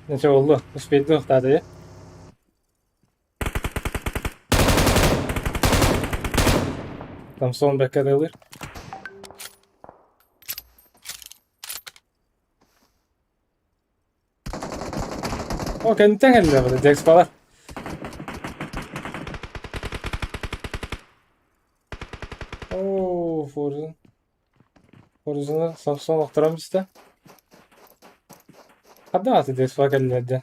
Neyse oldu. Успейді тоқтады, иә. Самсон бәккәдәлер. О, кэнниттэн кэллэ бу Декспалар. Оо, Форзен. Форзены Самсон охторон бистэ. Хадда аты Декспа кэллэ дьэ.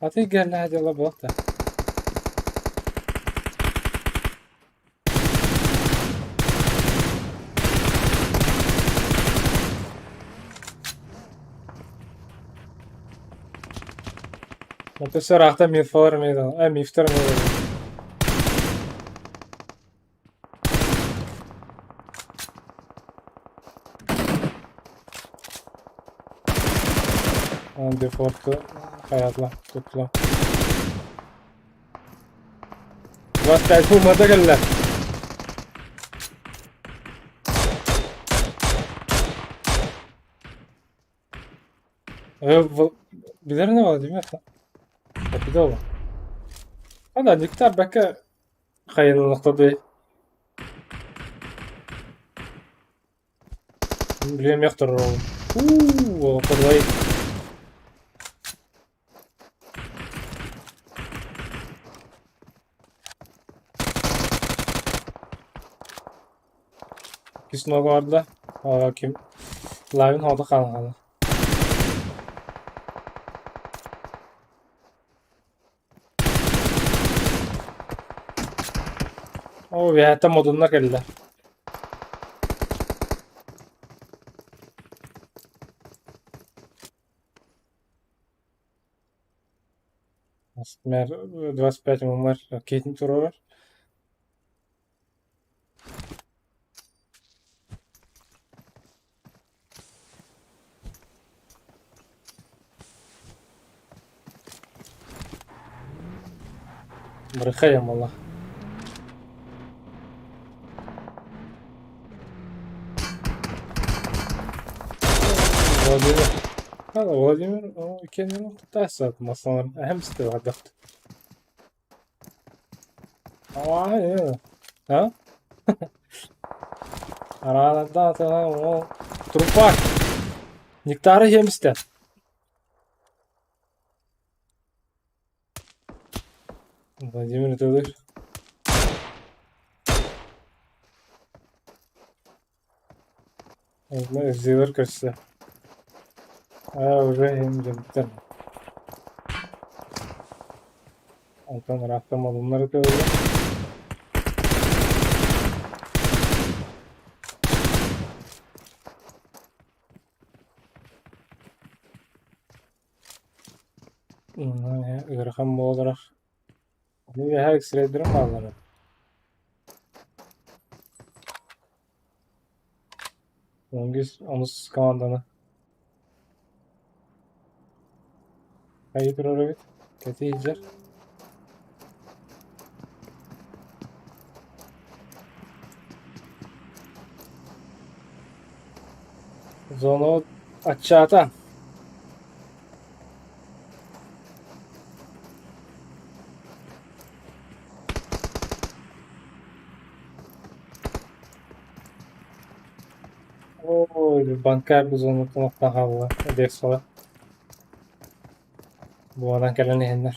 Аты кэллэ дьыала буолта. Өссө ыраахтан мифалар эмиэ мифтэр эмиэ Дефорты хайатла тутла. 25 мада кэллэ. Билэр не Владимир? Капитал. Ана Никтар бәкке хайынлыктады. Билем яктыр ол. Уу, кудай. Кисног барда. Ким? Лавин хода қалған. О, бэйэтэ модунна кэллэ. 25 мр киһитин туруорар. Брыхаем буолла. Владимир. Владимир кэннин тутаасаат масалар эһэм сытыаҕардахт. А? Араанардаатана трупак. Нектары хемистэ. Владимир Тылыш. Зилер көрсө. А, уже хемдемтен. Онтон ыраахтан модуннар ытыаллар. Ыарахан буоларах. Үөһэ эксрейдерим бааллар. Онгис онус команданы. Хайы турар эбит. Кэтии иһдьэр. Зона аччаата. Ой, банка бузонуттан охтон хаалла Одессаҕа. Буолан кэлэн иһэннэр.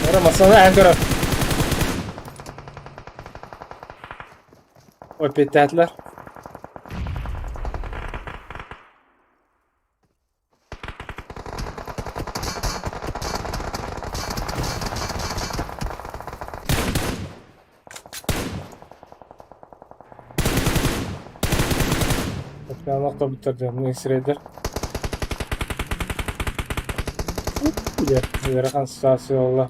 Ora массыына эн көрөр. Эппиэттээтилэр. Олохтобуттар дьон сирэйдэр. Дьэ, ыарахан ситуация буолла.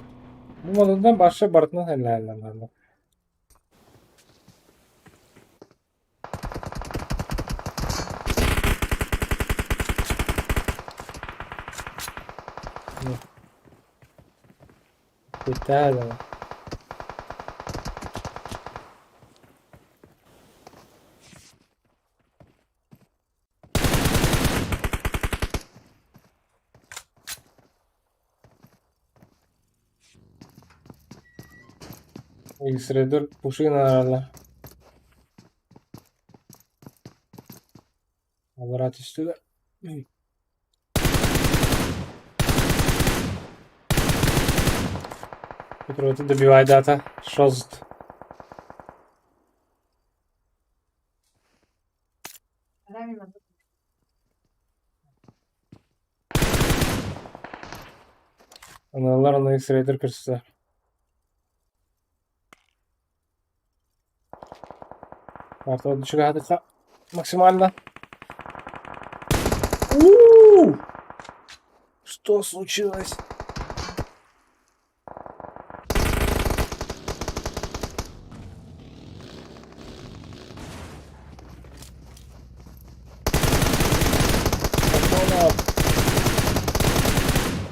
Бу модунтан барша барытынан эллэһэллэр. Италия. X-Raider Пушина Аллара түстүлэр. Петрович добивайдаата. Шост. Аналар аны X-Raider көрсө. Карта чугаһатыхха максимально. У-у-у! Что случилось?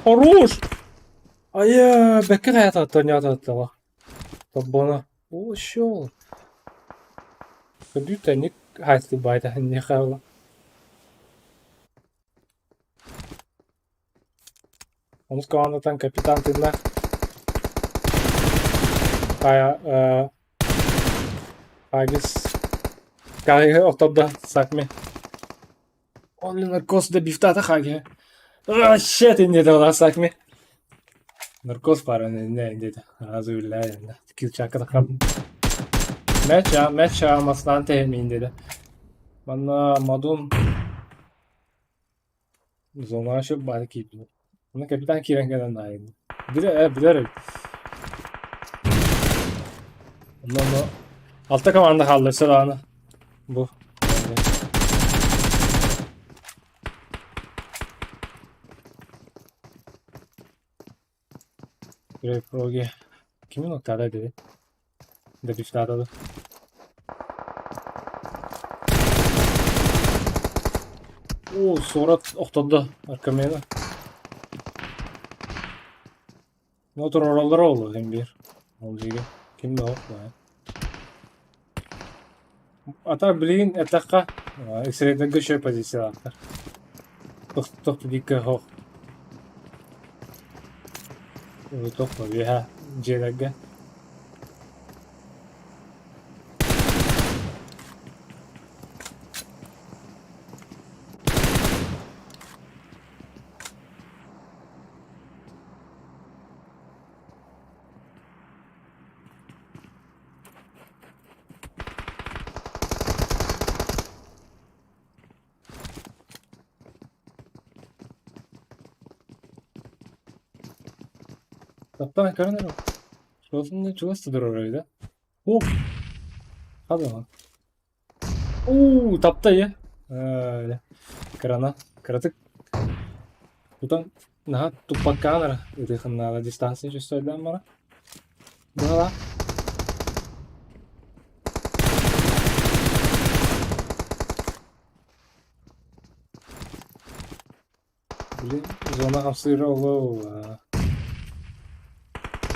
Хорош! Айа, бэккэ хайата ньаататтаҕа. Тоббоно. О, щел. Көдүүтэ хайты байта не хаала. Онус командаттан капитан тыыннаах. Хайа, Агис Кайы охтордо Сакми. Он наркоз добивтата хаги. А, shit, инде ола Сакми. Наркоз пара не инде. Азы билля. Килчака тахам. Меча, меча маслан tehmin dedi. Манна модун зона ашып бары кииппин. Онно капитан киирэн кэлэн наайын. Билэр, билэр. Онно ону алта команда хаалла өссө даҕаны. Бу. Проги. Кими ноктада dedi? Добивтаатады. Оо, суорат охтордо Аркамена. Мотор ороллоро ол син биир. Ол дьигэ. Ким да ох Ата билигин эттэххэ X-рейдергэ үчүгэй позициялаахтар. Тох тупикка суох. Тох үөһэ дьиэлэргэ. Таптаан көрөн эрэ. Чугас чугас да турар да. О! Хадама. Уу, тапта ийэ. Кырана, кыратык. Тутан наһаа туппаккаҕын эрэ ытыахыннаала дистанция чувствуйдаан бара. Быһалаах. Били зона хамсыыра олу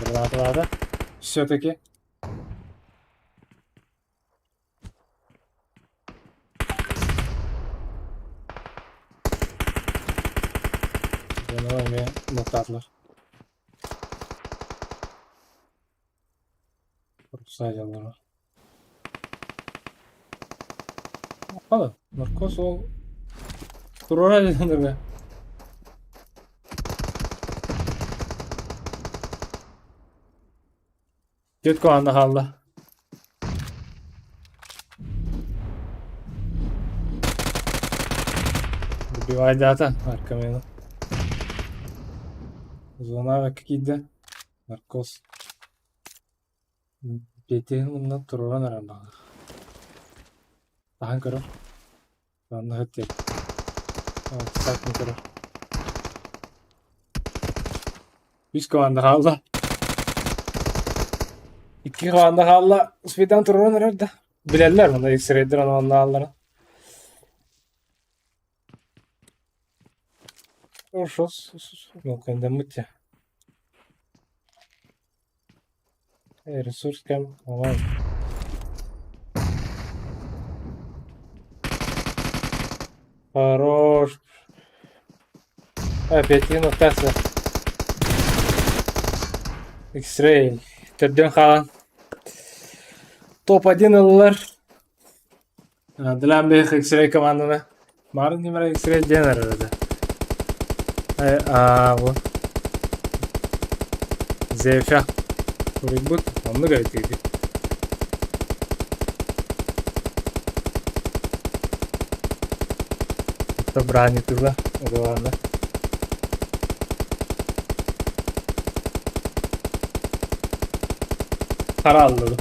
гранаталаата. Все-таки. Зонаҕа эмиэ муктаатылар. Саадьаллара. Хала, наркоз ол туруора дэнэргэ. Түөрт команда хаалла. Добивайдаата Аркамена. Зонаҕа киирдэ. Наркоз. Петяһын муннан туруоран эрэр баҕар. Таһан көрөр. Манна сыт Саатын көрөр. Үс команда хаалла. Икки команда хаалла. Успейдаан туруоран эрэр да. Билэллэр маны X-рейдер аналлааллара. Ошос, ну, Ресурс кэм онон Хорош. Опять Тесла. X-Ray. Төрдүөн хаалан. Топ-1 ыллылар. Дылаан биһик X-Ray команданы. Марын ньымара X-Ray диэн эрэр этэ. Аа, бу. Зефя. Суруйбут. Оннук эбит дии. Собрание тыла. Главное. Хараллы.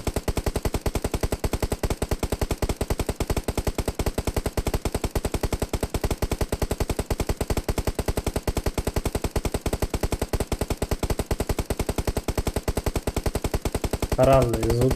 Хараллы звук.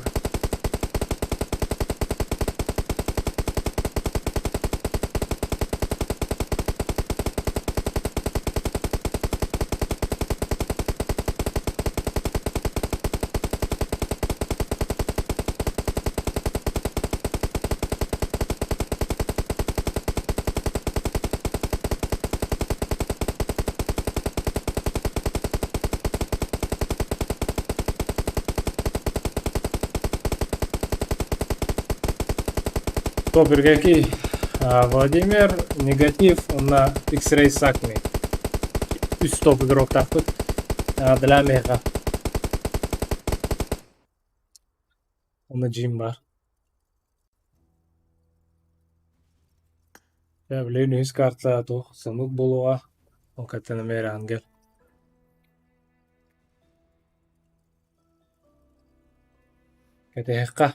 Топ-игроки Владимир, Негатив уонна X-Ray Сакми. Үс топ игроктаахпыт. Для меха. Онно Джим баар. Дьэ, билигин үһүс карта туох сонук буолуоҕа. Ол кэттэн эмиэ Ангел. Кэтэһиэххэ.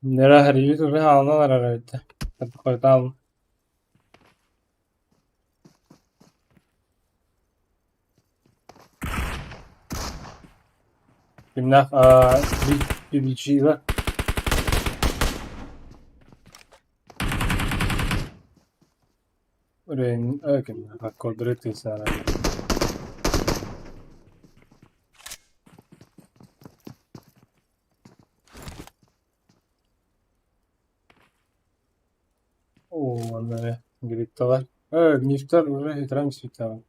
Нера hari хаалан эрэр эбит. Хойутаан кимнээх BBC-ла кимнээх Кордурет Оо, онно грипталар. Мифтер уже хитрам свитала.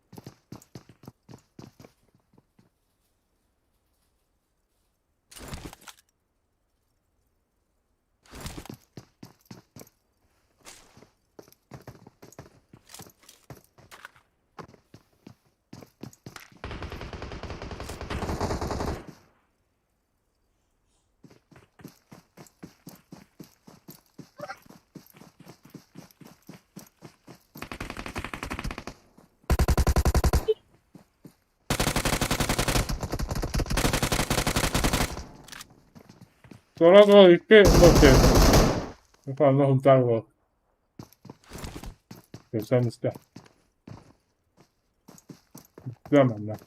Solo икки боксер. Фанна хунтар бол. Көсөн исте. Манна.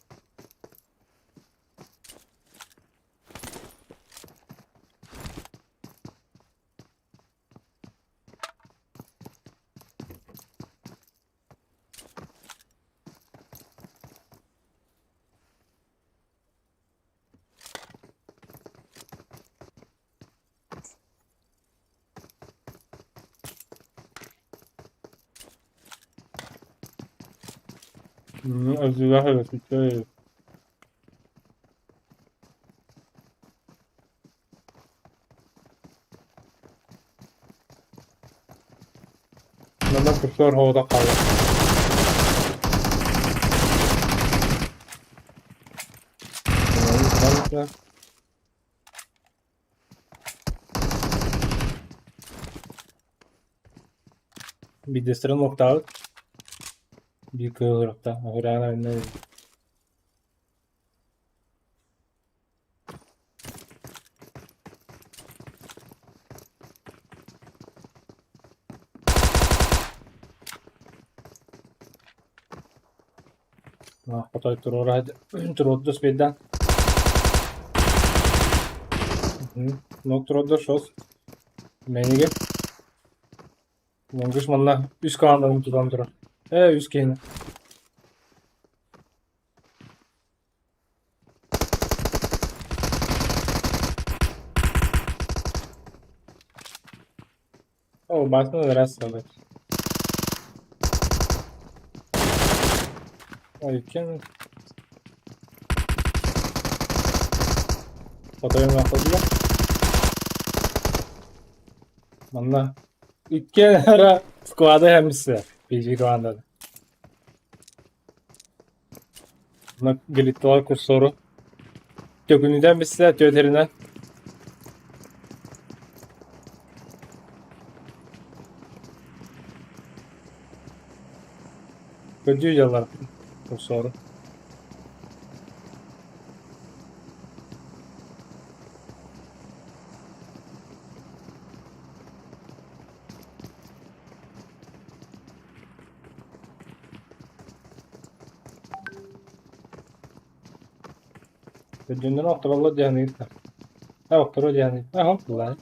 Азулах это. Манна курсор хода калла. Бидестрен локтаут. Bir кылырыкта. Охрана не. Хотой турора туроддус бедан. Ну туроддус шос. Мениге. Монгуш манна үс команданын тутан турар. Үс киһини. О, басны раз сабат. Ой, кен. Хотойун ахылла. Манна икки ара склады хэмсэ. PG командада. Мына гелитталар курсору. Төкүнүден биссе төтеринен. Көдүү жалар курсору. Көдүүнүн охторолло дианыйта. А охторо дианы. Ага, ла.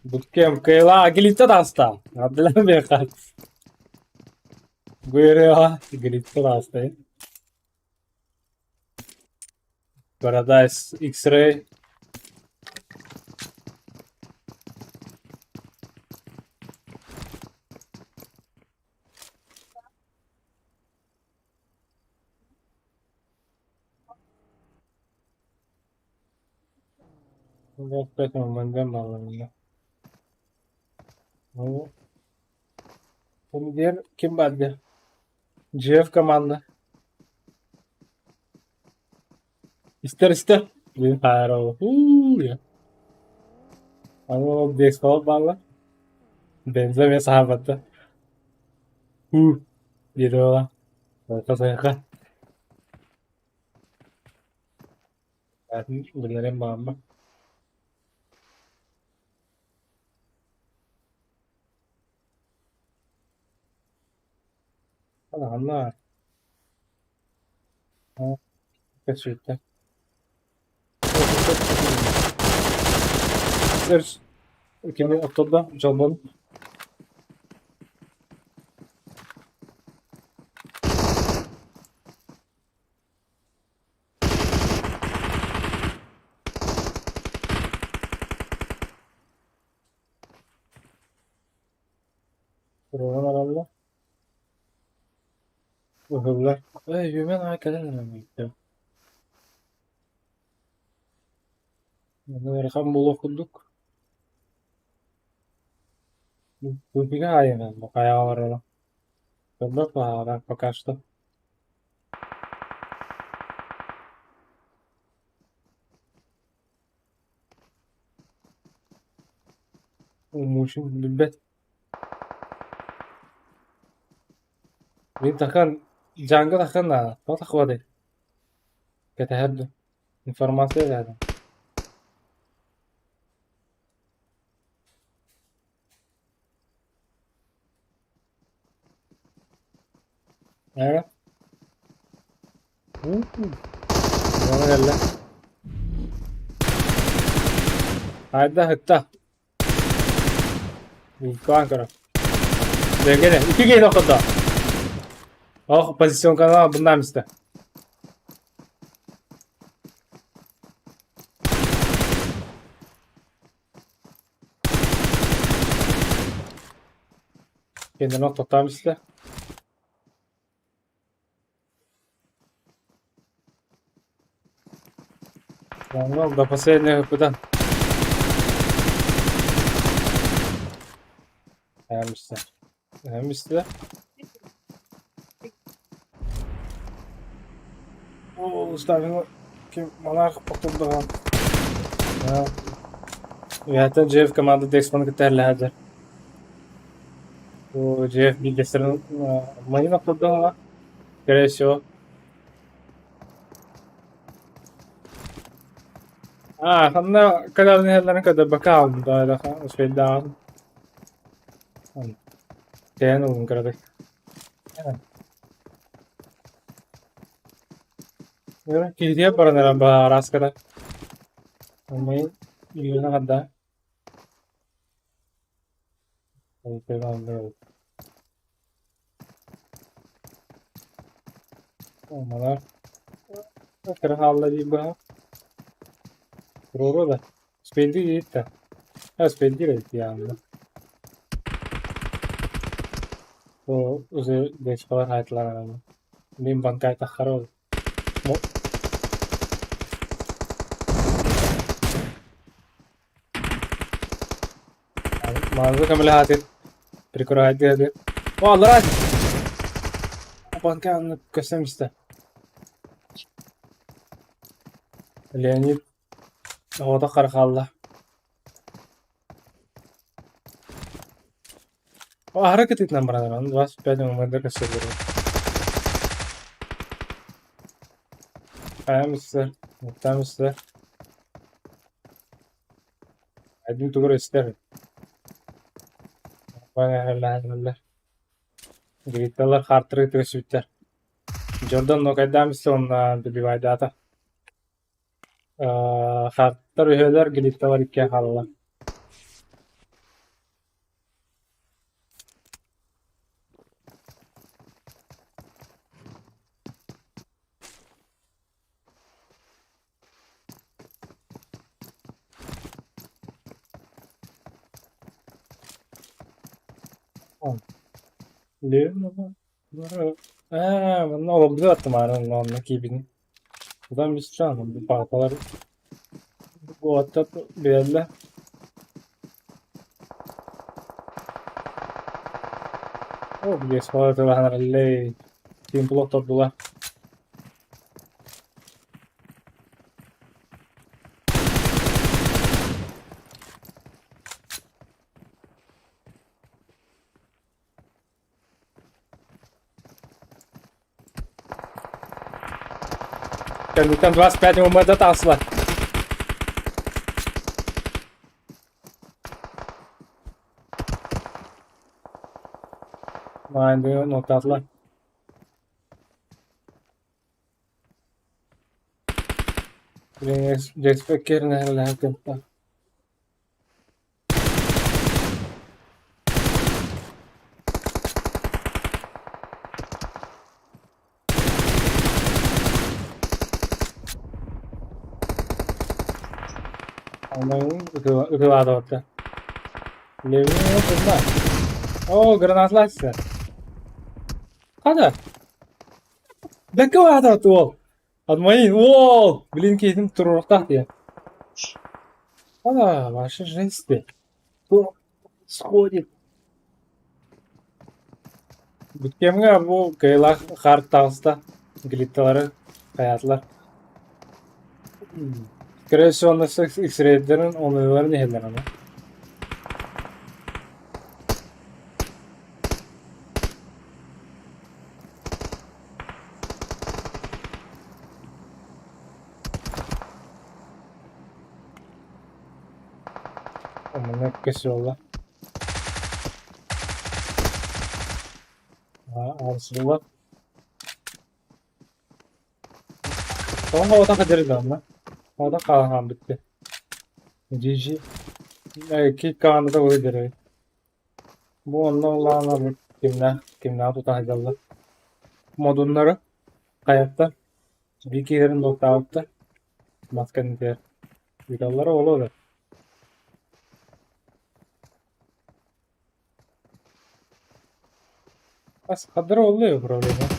Буткем кыйла гелитте таста. Абдылан бекат. Гуйреа гелитте таста. Paradise X-Ray. Вот поэтому мандем балларында. Диэн ким баар диэ? GF команда. Истэр истэр. Блин, хаара Аны ол Дексфол бааллар. Бензо эмиэ саһарбатта. Уу диэтэ буолла. Сайка сайка. Билэрим бааммын. Ханна Көсүтэ. Кими оттордо Дьолбон. Туруоран аралла. Ыһыллар. Эй, үөмэн аҕай кэлэн эрэн ыйыттым. Ыарахан буолуох курдук. Тупига аайынан хайаҕа барара. Көрбөт баһаара пока что. Мучин билбэт. Мин тахан дьааҥга тахан наада. Тоҕо таххыбатый? Кэтэһэр дуу? Информация наада. Ээ? Дьоно кэллэ. Хайда сытта? Иккиэн көрө. Дэгene, икки киһи тохтотто. Ох, позиционкаға bundan истэ. Kendini тохтоом истэ. Ну, до последнего куда? Эмистэ. Эмистэ. Оо, ставим ким монарх потурдаҕа. Үһэтэ Джефф команда Дексманы кытта эрлэһэллэр. Джефф биирдэстэрин майын охтордоҕо, скорее всего. А, ханна кэлэн иһэллэрин көрдөрбөккө хаалбыт успейдааҕын. Тэйэн ылын кыратык. Киһитигэр баран эрэн баһаараската. Мый илиинэ хадда. Манар кыра хаалла дии быһа. Туруоруо да. Успейдии диит да. Успейдиир эбит диэҕим. Ол уже дечкалар хаайтылар Мин банкайтаххара ол. Маазы көмөлөһөтүн прикрывайдыады. О, аллараа банка анны көстөн истэ. Леонид оҕото хара хаалла. Аһара кытыытынан баран эрэн 25 мм көстөллөр. Хайам истэр, муттаам истэр. Айдын тугу эрэ истэр. Гритталар хаартыры түөсүбүттэр. Джордан нокайдаам истэ уонна добивайдаата. Хаартар үһүөлэр, гритталар иккиэн хааллылар. Ээ, манна олордуу аттымаары онно киирбитим. Тутан бистэ, паапалар уоттар билэллэр. О, биэс балай Тимпло тордула. Кэнниттэн 25 ММД таҕыста. Маайын нотаатылар. Билигин кытта. Ытыалаатыбыт Оо, гранаталааччы. Хата. Бэккэ баатабыт уол. Адмаин, уол! Блин, киһитин туруорухтаах диye. Ана, ваша жизнь. Кто сходит? Бүткемҥэ бу кыайылаах хаар таҕыста, глитталары хайаатылар. Скорее всего, X-рейдерин оныыларын иһэллэр аны. Манна кэсиола. Аансылла. Тоҕо оҕото дьарыгданна? Оҕото хаалан хаалбыт GG. Кик командата выигрывает. Бу онно улаана бу кимнээх кимнээх тута сылдьаллар. Модуннары хайаттар биир киһилэрин бултаабыттар мас кэннигэр ыыталлара буолуо да. Бас хаддара буолла управление.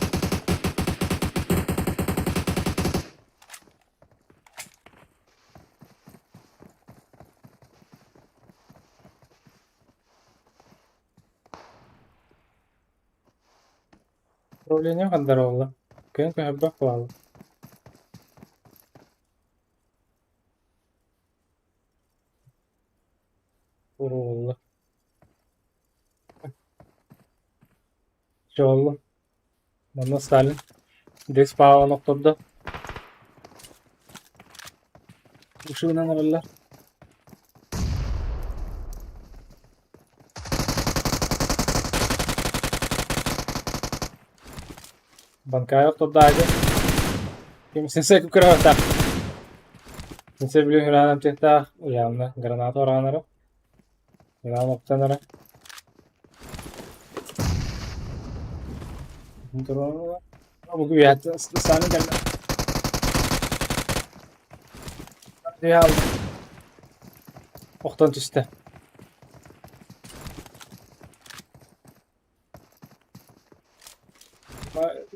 Управление хандар буолла? Кыайан көһөрбөх буолла. Буолла. Чэ Манна Сталин Дес Павловна охтордо. Ушуунан эрэллэр. Банкаев тордаайы. Ким сенсей күккүрэ Сенсей билин гранат тыахтаах явно граната оранара. Гранат оптанара. Бу Сталин кэллэ. Охтон түстэ.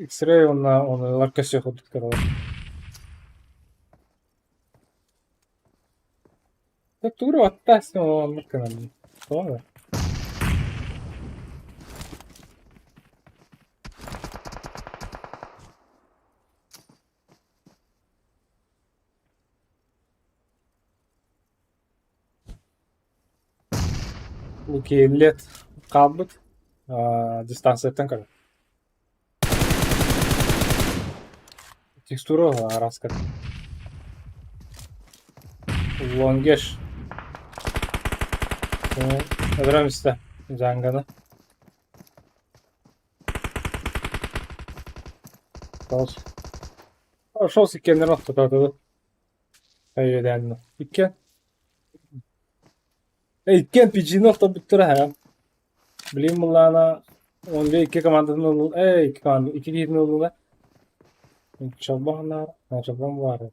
X-ray уонна онулар көсүөх курдук көрөбүн. Тугу аттаас оннук гынан тоҕо Киэллиэт хаалбыт дистанцияттан көрөн. Текстура араас көрүҥ. Лонгеш. Өлөрөм истэ Дьааҥганы. Шос иккиэннэрин охтотоотубут. Өйүөдээннэ. Иккиэн. Иккиэн PG-ни охторбуттара һээ. Билигин былаана 11 икки командатын ыллыл икки команда икки киһитин ыллылар. Чолбон Чолбон баар.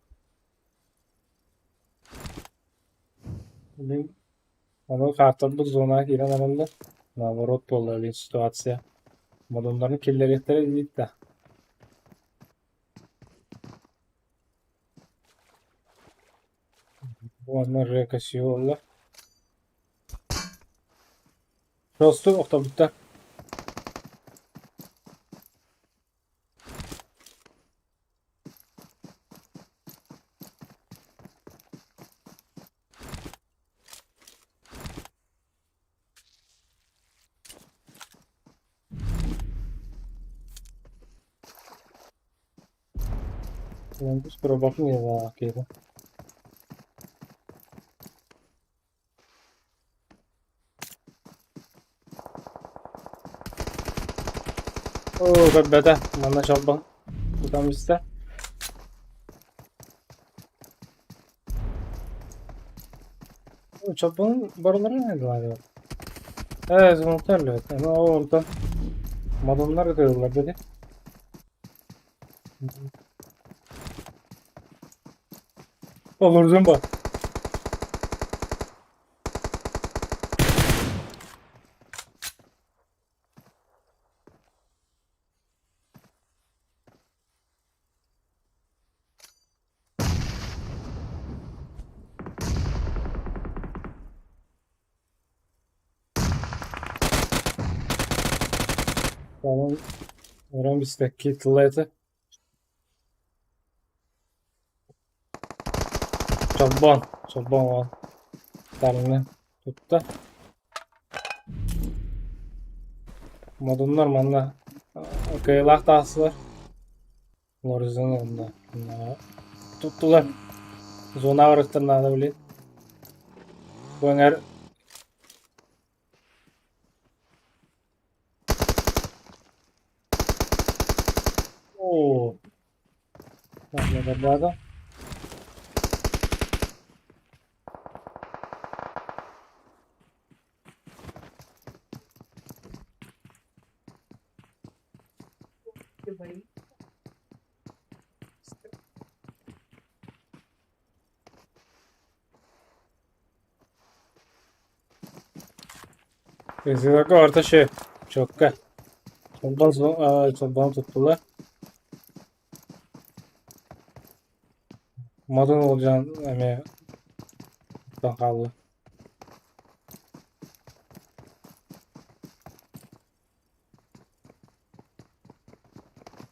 Билигин ону хаартарбыт зонаҕа киирэн бараллар. Наоборот буолла билигин ситуация. Модуннарын киллэриэхтэрэ диибит да. Уонна Жека буолла. Росту охтобуттар. Көрбөппүн киһи. Оо, көрбөтө, манна чолбон тутан истэ. Чолбон барыларын айдылаадылар. Ээ, звонуктар өллүбүт. Аны ол онтон модуннар ытыыллар дии. Олордум ба. Онон өрөн биспэккэ тыла этэ. Чолбон, чолбон уол тарыҥы тутта. Модуннар манна кыайыылаах таҕыстылар. Лоризон онно туттулар. Зона барыттан наада билин. Бу эҥэр Оо, барбаата. Кызылга орто шеф. Чокка. Чолбон чолбон туттулар. Модун Улдьаан эмиэ тутан хаалла.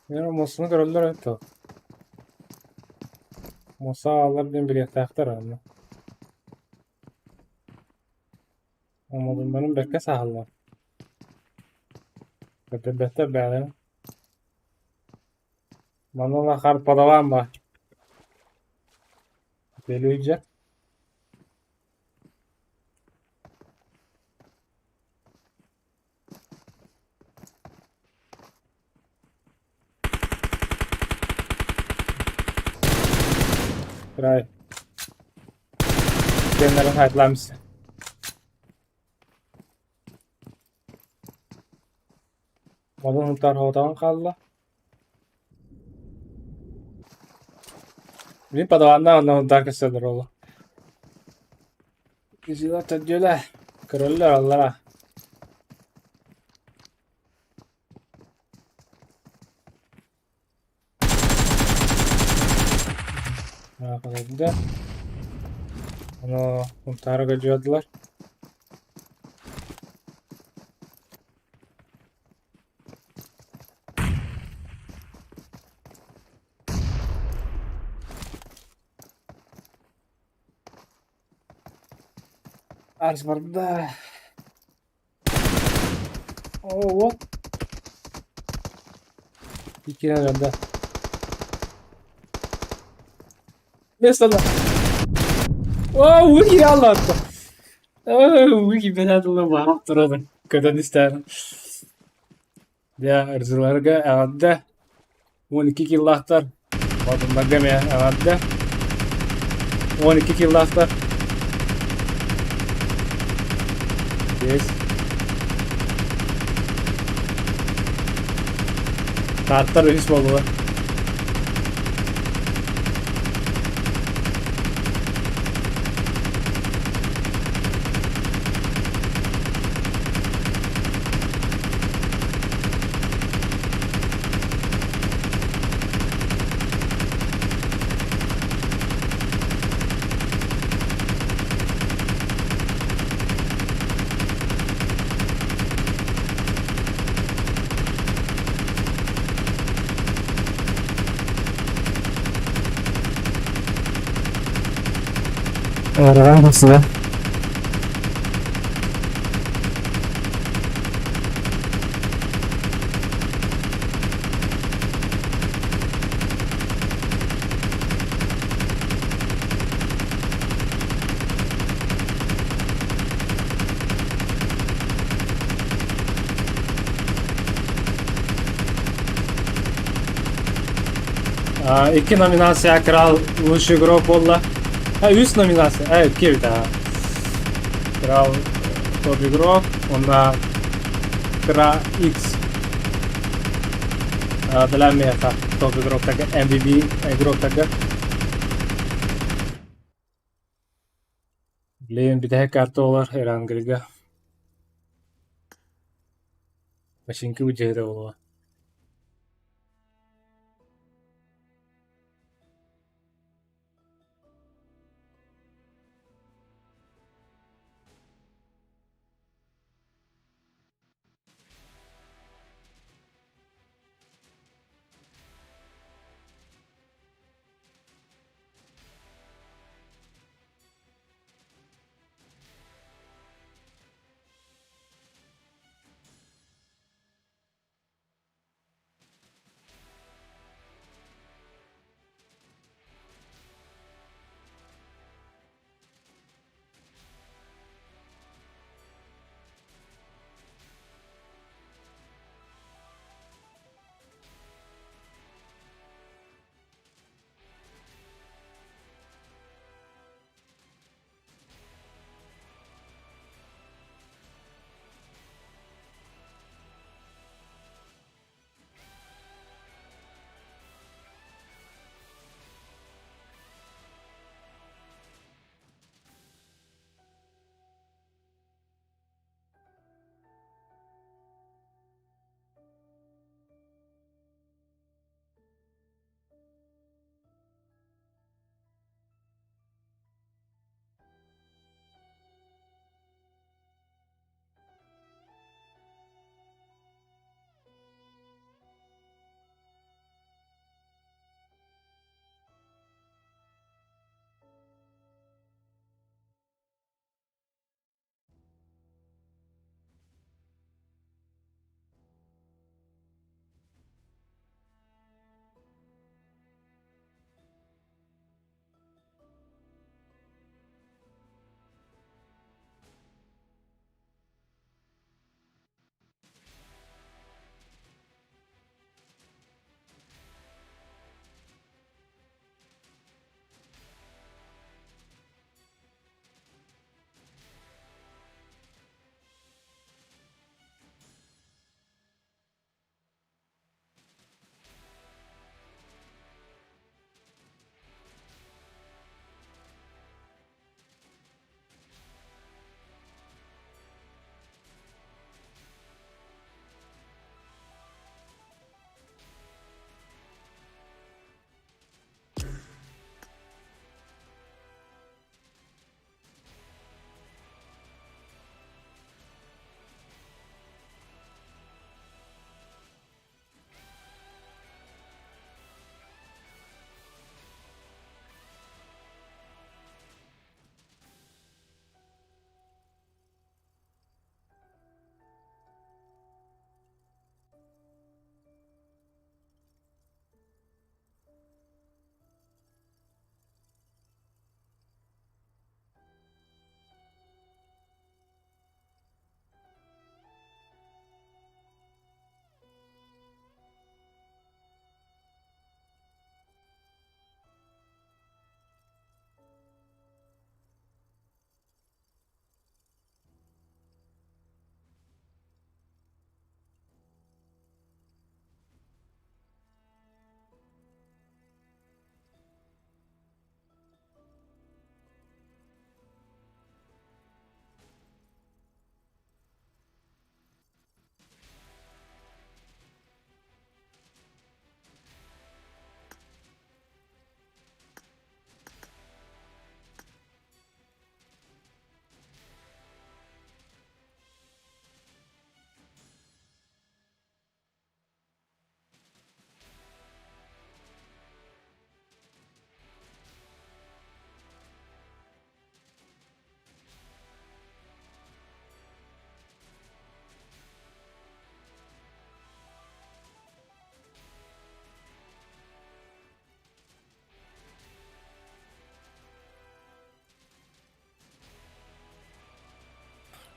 Мин муосаны көрөллөр эбит дуо? Муоса ааллар диэн билиэхтээхтэр онно. Модуннарын бэркэ саһаллар. Көрдөрбөттөр бэйэлэрин. Манна харпадалаан ба. Белүүдьэ. Край. Кэннэрин хайдлаамс. Модун Һунтаар хаалла. Мин подаваннаах онно Һунтаар көстөллөр ол. Кизила төрдүөлэ көрөллөр аллара. Аахаларда. Ону Һунтаары көрдүөллэр. Арс барда. Оо, Иккинэн барда. Место да. Оо, уги аллатта. Уги бэлэтилэ баар турабын. Көтөн истээн. Дьэ, ырзыларга эҕэрдэ. 12 киллаахтар. Модуннарга эмиэ эҕэрдэ. 12 киллаахтар. Есть. Тааттар үһүс буоллулар. Ыарахан сыа. Икки номинация Крал лучший игрок буолла. Үс номинация. Икки эбит Крал топ игрок, уонна Кра X Бэлэмиэхэ топ игроктарга MVP игроктарга. Блин, бүтэһик карта буолар Эрангельга. Починки удьыһыта буолуо.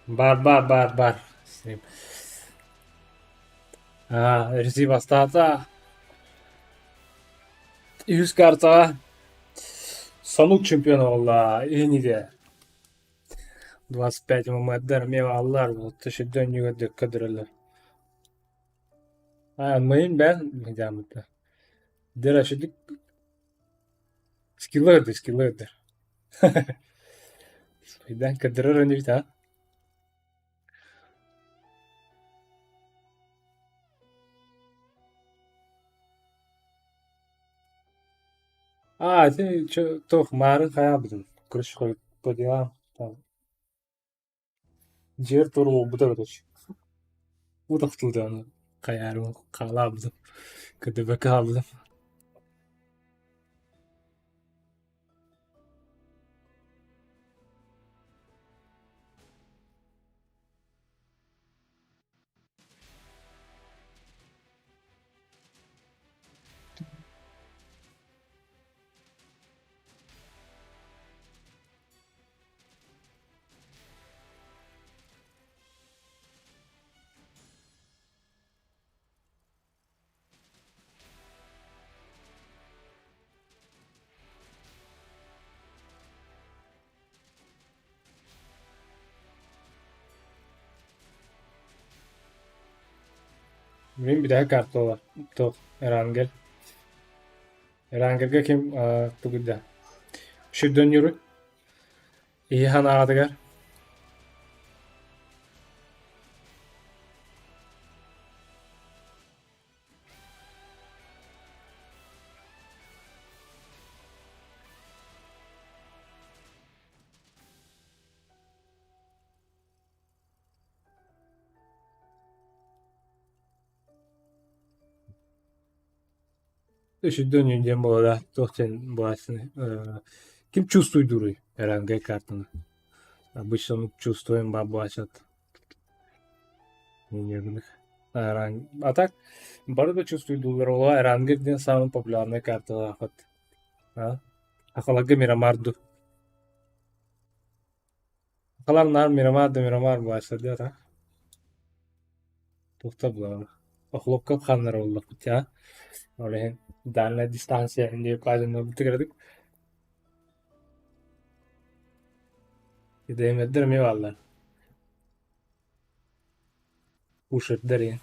Бар бар бар бар. Рези бастаата. Үһүс картаҕа Сонук чемпион буолла иһинигэ 25 ММРдар эмиэ бааллар буолта сирдэ өнньүгэр дөккө дөрөлөр. Аа мыйын бээн дьаамыта. Дера шидик скиллер скиллер. Спайдан кырдырар өнүбүт а. Аа ити туох маарын хайаабытын короче по делам там дьиэр тур уолбута короче утахтылдааны хайаарым хаалаабытым кырдыбакка хаалбытым. Мин бүтэһик карталар туох Эрангел. Эрангелгэ ким тугуйда Шүрдөннүүрүй Ийэ санаатыгар Үсүрдүн диэн буолара туох диэн буолааччыный ким чувствуйдууруй РНГ картаны обычно чувствуем баар буолааччыт а так бары да чувствуйдууллар ол РНГ диэн самый популярный карталаахыт Ахаларга Мирамар ду Ахалар наар Мирамар да Мирамар буолааччылар диэ так Туохта буолар охлопков ханнара буоллахпыт а ол иһин дальняя дистанция диye паазаннарбыт Идэймэрдэр эмиэ бааллар Пушердэр иһин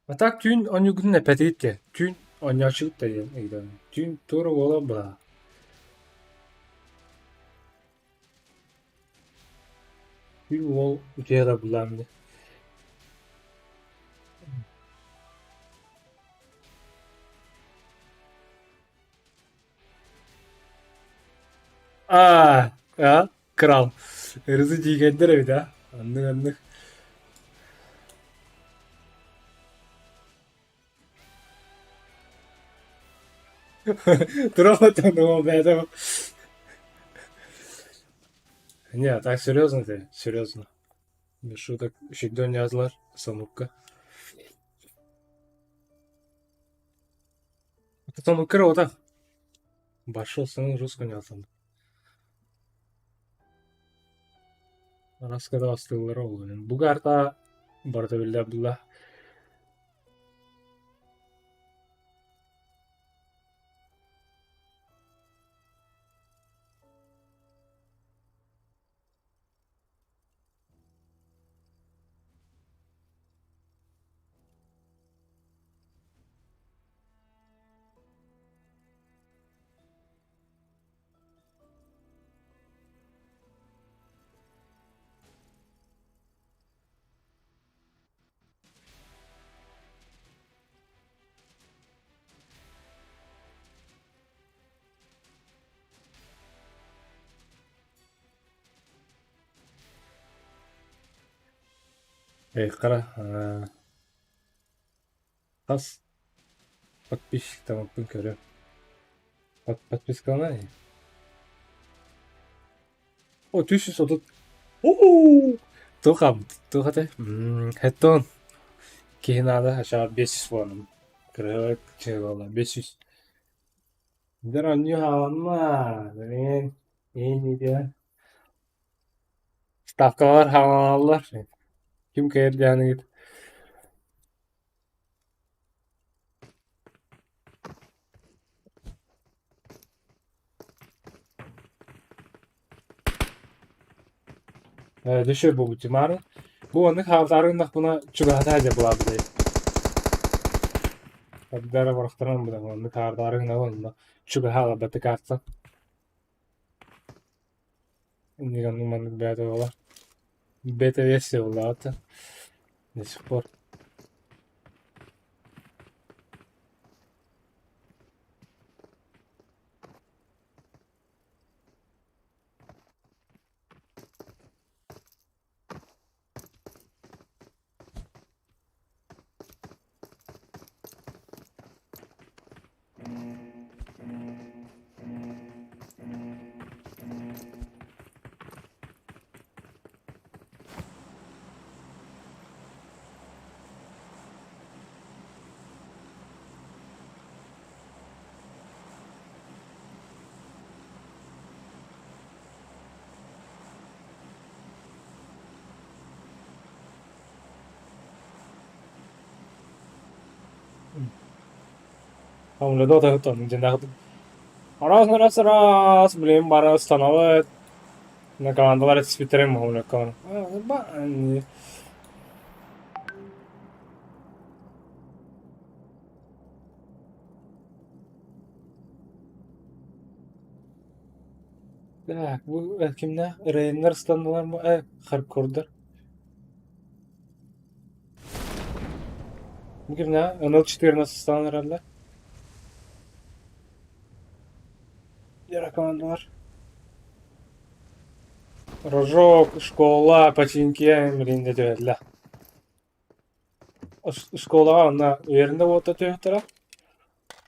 А так түүн оонньуургутун эппэтигит дии, түүн оонньооччугут да диэн ыйытабын. Түүн туора буола быһаа. Түүн уол утуйа да булаам дии. Аа, а, крал. Ырызы тиийгэннэр эбит а. Аннык аннык. Тура бэйэтэ Не, так серьезно ты, серьезно. Без шуток. Шигдон язылар, Самукка. Самукка ота. Башыл сының русском язылды. Араскада астылар ол. Бугарта барда билля булла. Хара хас подписчиктаммыппын көрө. Подпискалана О, 330. Уу! Туох туох этэй? Хэттон киһи наада, ачаар 500 буоланым. Кырыһык чыгылла 500. Дьэ оонньуу хааланна, билигин иһин Ставкалар хаалаллар. Ким кыайар диэхиниҥит Дьэ бугутимаары бу оннук хаалтаары гыннахпына чугаһата сылдьар буолаабытай. Эрдэ барахтаран быдан оннук хаартаары гынабын онно чугаһа аларбаттык аахсан. Инник оннук маннык бэйэтэ буолар. Бета-версия буоллаҕа до сих пор. Раз, раз, раз, блин, бары становой на командалар этиспиттерин Так, бу кимнээх Рейннер ыстаннылар ма? Харкордар. Бу кимнээх? НЛ-14 ыстанан эрэллэр. Командалар. Рожок, школа, починки, блин, дэтэллэ. Школаҕа онно үөрэнэ уолаттар түһүөхтэрэ,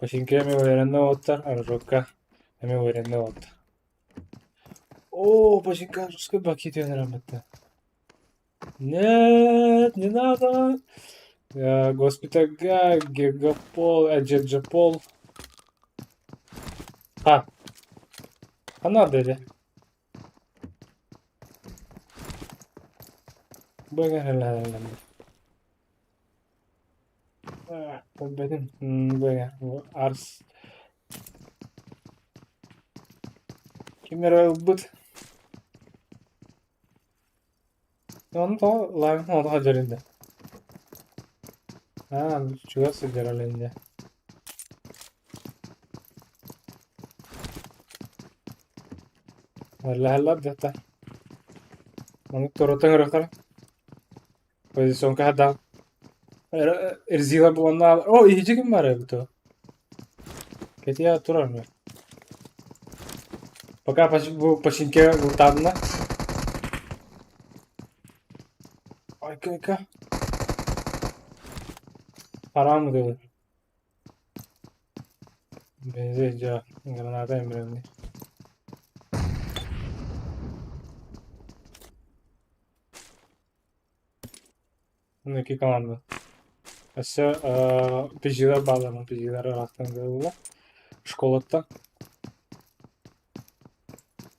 Починки эмиэ үөрэнэ уолаттар, Рожокка эмиэ үөрэнэ уолаттар. Оо, Починка русский баки түһэн Нет, не надо. Госпитальга Гигапол, Джеджепол. А, а надо ли? Бу Көрбөтүм. Бу Арс Ким эрэ ылбыт. Ону тоҕо лайм оҕото дьэриннэ. Аа, чугас сылдьар элэннэ. Ыллаһаллар дьахтар. Ону туруттан көрүөхтэрэ. Позиционка хаддаах. Эрзила буоланна О, иһдьи ким бар эбит то? Кэтиэ турар ме. Пока бу починке бултаадына. Айка-айка. Харам дылы. Бензин дьэ граната эмбирэмни. Икки команда. Өссө PG-лэр бааллар, PG-лэр ыраахтан ыытыллар. Школаттан.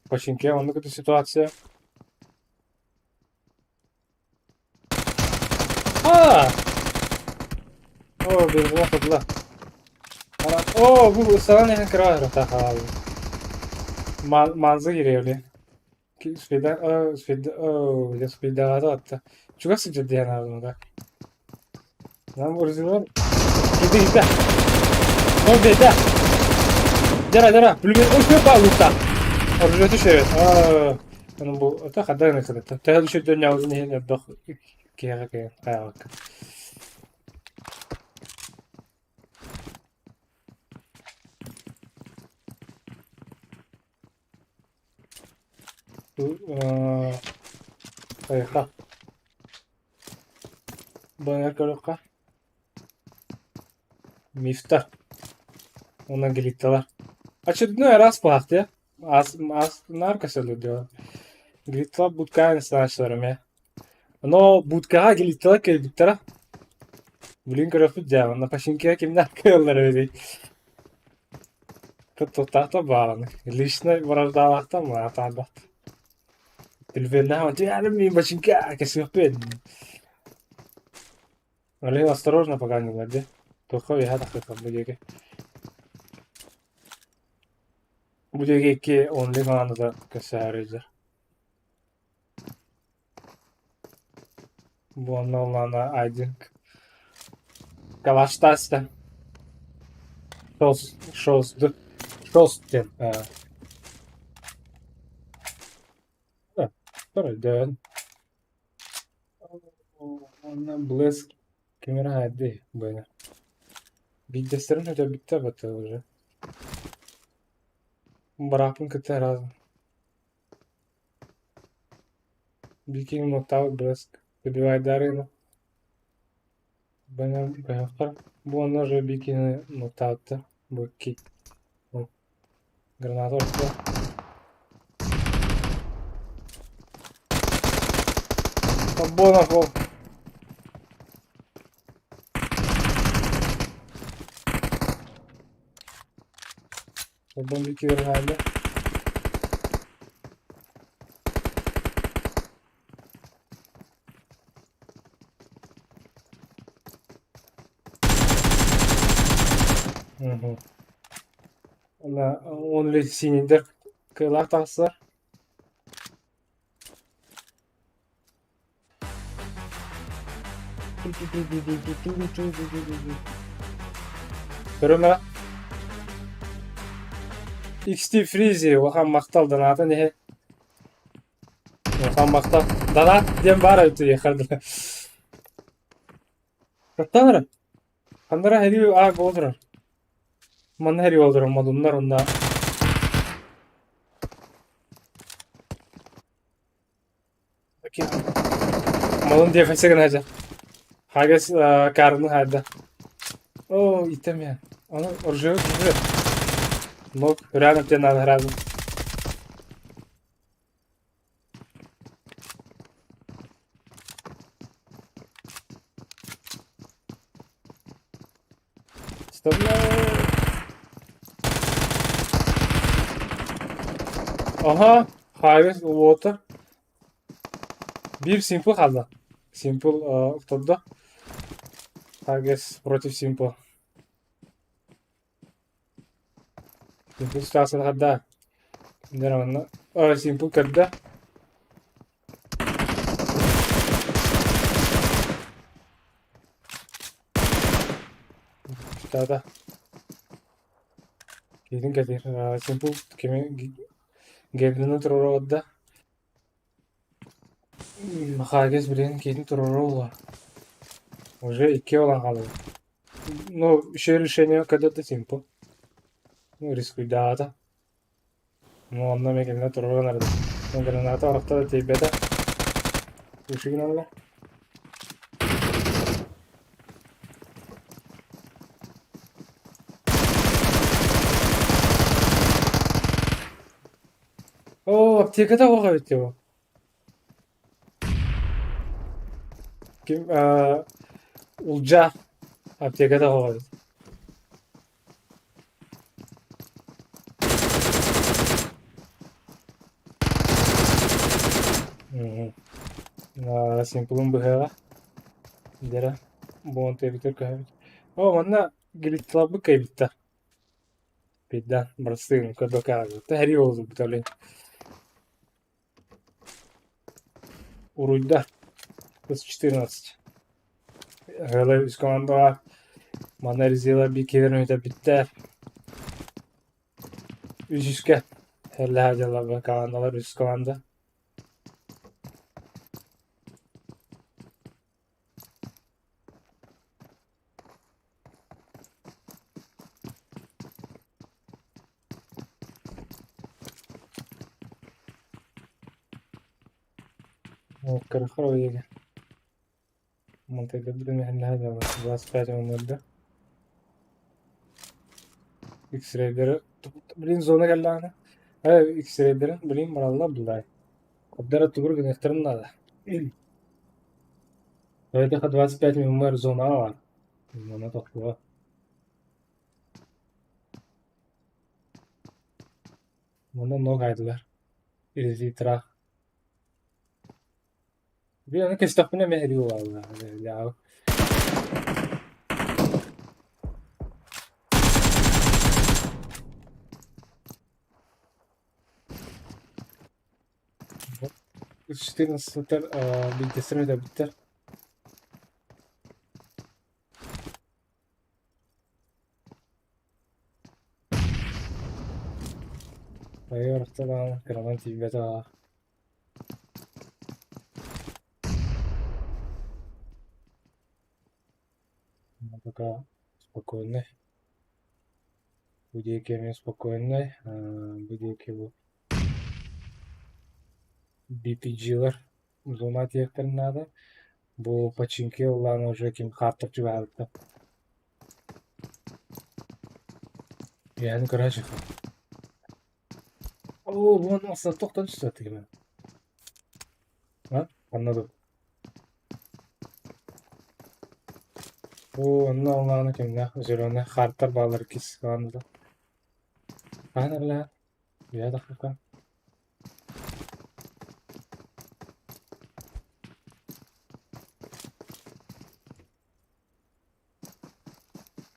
Починке оннук это ситуация. А! О, бензина хатла. О, бу саҕан иһэн кыра ыраахта хаалла. Манзы кириэли. Свидаҕа атта. Чугас сылдьар диэн аҕына. Нам урзилар киди иһитэ. Ол бэйдэ. Дьара дьара бүлгэн өссө бааллыта. Оружие түшөбүт. Аа, Аны бу ата хадда гына кытта. Төһө түшөдөн ньаҕызын иһин элбэх киһиэхэ киһи хайаҕакка. Хайха. Быҥа көрүөххэ. Мифтар. Уонна глитталар. Очередной раз баахтыа. Аас аас наар көсөллөр диэн. Глитталар будкаҕа настоящилар эмиэ. Но будкаҕа глитталар кэлбиттэрэ. Билигин көрүөхпүт дьэ, онно Пашинкига кимнээх кыаллар эбитий? Тутаата баҕаны. Лично враждалаахтан маатаабат. Телефоннаах мин бачинка кэсиэхпин. Олег осторожно пока не лади. Только я так бу диэки. Бу диэки икки онли командата көссөһөрүллэр. Бу онно улаана Айдинг. Калаштаста. Шос, шосду. Шос диэн. Көрөйдөөн. Уонна Блеск ким эрэ аайдый быаны. Биирдэстэрин өтөрбүттэр бата уже. Бырааппын кытта разом. Викинг Мотал Блеск выбивает Бына быһахтар. Бу онно уже Викины Моталта бу ки. Граната орто. Бонов ол. Бомб киирэн Мгм. Он ли синийдэр кыылаах тахсар. Көрүмэ XT Freezy улахан махтал донатын иһин. Улахан махтал. Донат диэн баар эбит эйиэхэ. Каттан эрэ. Ханнара хэрүү аа буола турар. Манна хэрүү буола турар модуннар онно. Малын диэхэ гына Хагас карны хайда. О, итем Ону ржет, ржет. Ну, рядом тебе надо рядом. Стоп. Ага, Хагас уота. Биир Simple хаалла. Simple охтордо. Targets против Simple. Simple ситуацияны хадда. Манна Simple көрдө. Да-да. Киһитин кэтиир. Simple кими Гевлины туруорда. Хагес билигин киһитин туруора буолуо. Уже икки буолан хааллыбыт. Ну, еще решение когда-то Simple. Ну, рискуйдаата. Ну, онно эмиэ кинилэр туруоран эрэллэр. Граната орохто да тиийбэтэ. Уши гыналлар. Оо, аптеката оҕо эбит дии бу. Ким Улдьаа аптеката оҕо эбит. Симпылын быһыаҕа дьэрэ буолан тиэбитигэр көһөбүт. Оо, манна геликталарбыт кыайбыттар. Пиздец, бырастыы көрбөккө Һэрии буолбут блин. Уруйда. Плюс 14. Ыала үс командаҕа манна Резила биир бүтэ. Үс үскэ Эллэһэ дьалларга командалар үс команда. 25 мөлдө. X-ray'leri блин зона кэллэҕинэ X-ray'дэрин блин бараллар булай. Курдара тугур гыныахтарын наада. Этэхэ 25 миллион зонаҕа баар. Зона тохтуга. Онно ног айдылар. Ирититра. Биир аны көстөхпүнэ эмиэ эрий буолаллар. Четырнадцатар биирдэстэрин өлөрбүттэр. Айыы даҕаны кыранан тиийбэтэ Пока спокойный. Бу диэки эмиэ спокойный. Бу диэки бу BPG-лар зона тиэхтэрин наада. Бу починки ыллаан уже ким хааттар чугаһаабыта. Иэһэн көрөөчү. Оо, бу онно тохтон түстэ А? Ханна дуу? Оо, онно олааны кимнээх зеленый хаартар баалар кис хаан да. Хаан эрлээ? Бия тахха.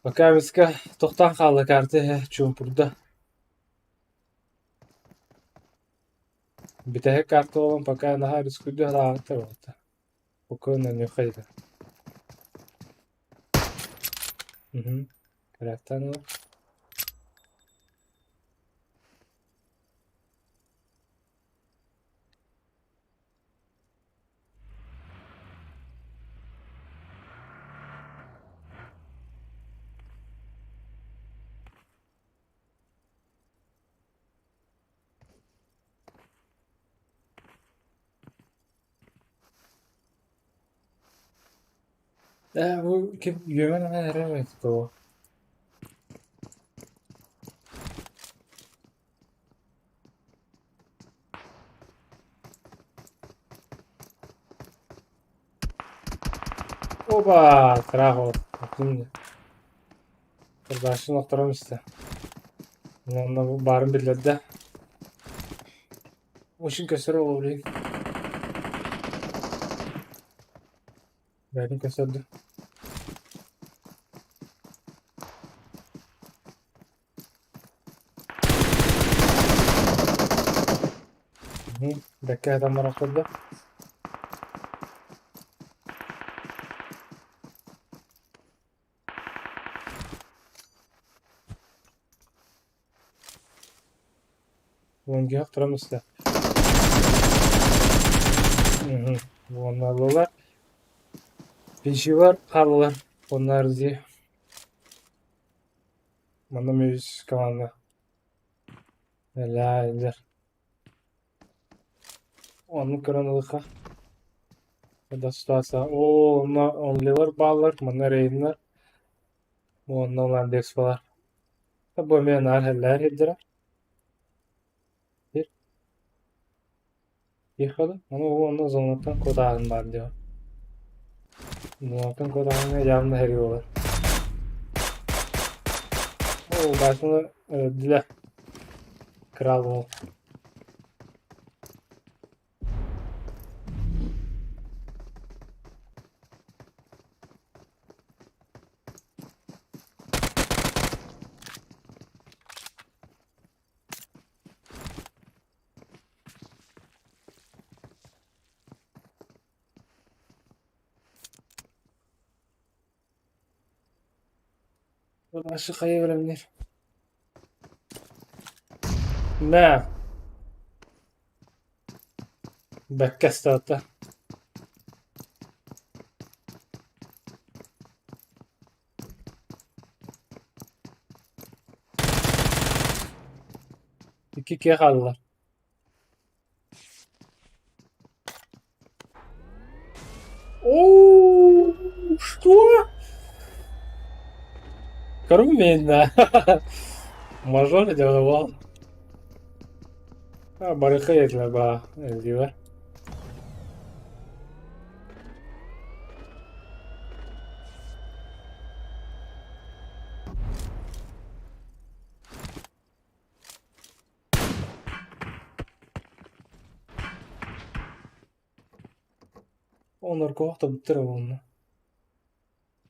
Пока эмискэ тохтоон хаалла карта иһэ чуумпурда. Бүтэһик карта буолан пока наһаа рискуйдуу хараҕыттар буолта. Спокойно не хайда. Угу. Кыраттан ыл. Ээ, бу ким үөмэн аҕай эрэр эбит дуо? Опа, страх Кырдаашын охтором истэ. Онно бу баарын биллэрдэ. Очень көстөр ол блин. Бэйэтин көстөрдө. Бэккэ сытан баран охтордо. Уон киһи туран истэ. Уонна ыллылар. Пенсиялар хааллылар. Уонна дии. Манна үс команда. Элээ Оннук көрөн ылыахха. Да ситуация. Оо, онно онлилар бааллар, манна рейннэр уонна Ландекс баар. Бу эмиэ наар иһэллэр иһирдэрэ. Бир. Ехали. Ону уонна зонаттан куотааһын баар диэн. Зонаттан куотааһыҥҥа явно иһэргэ буолар. Оо, башняны өлөрдүлэр. Крал уол. Наши хайа бэлэмнэр. Нэ. Бэккэ астаата. Икки киһи хааллылар. О, что? Карумена. Мажор делал. Барыха етилер ба диилэр. Онорго охтобуттар уонна.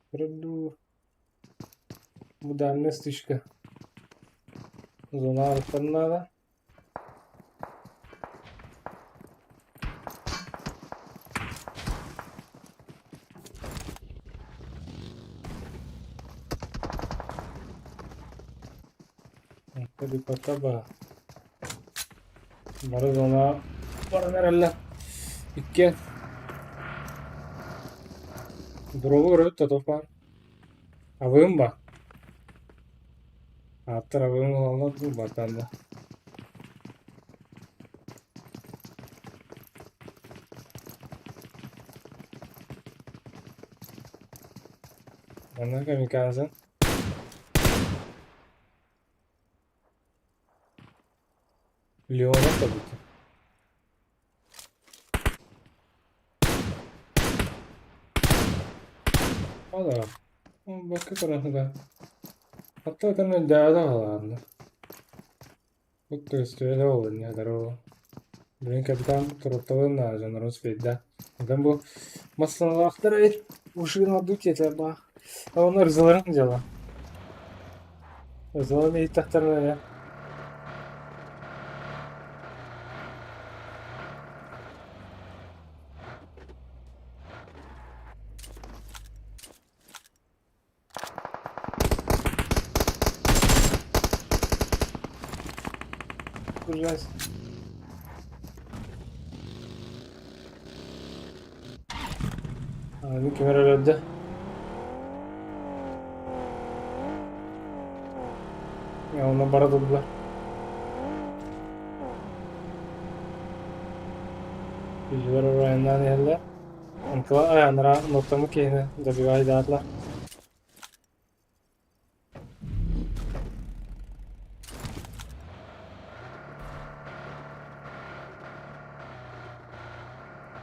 Көрдүү бу дальняя стычка. Зона арыттарнаада. Бара Бары зона баран эрэллэр. Иккиэн. Дробу көрөбүт да туох баар. Абыым ба. Ааттар абыым ылаллар дуу бартан да. Манна камикадзе. Леонов эбит. Ала, бакка көрөн да. Хатта өтөн өйдөөдө хаалаанна. Бу көстүбэтэ буолла здорово. Блин, капитан туруттабын дьоннорун спейда. Онтон бу массыыналаахтар эбит машина дуть этэ баах. Оны ырзаларын дьыала. Ырзаларын иһиттэхтэринэ эрэ. Ужас. Аны ким эрэ өлөрдө. Онно бара турдулар. Илдьилэр оройуннаан иһэллэр. Онтула анараа нуоттаммыт киһини добивайдаатылар.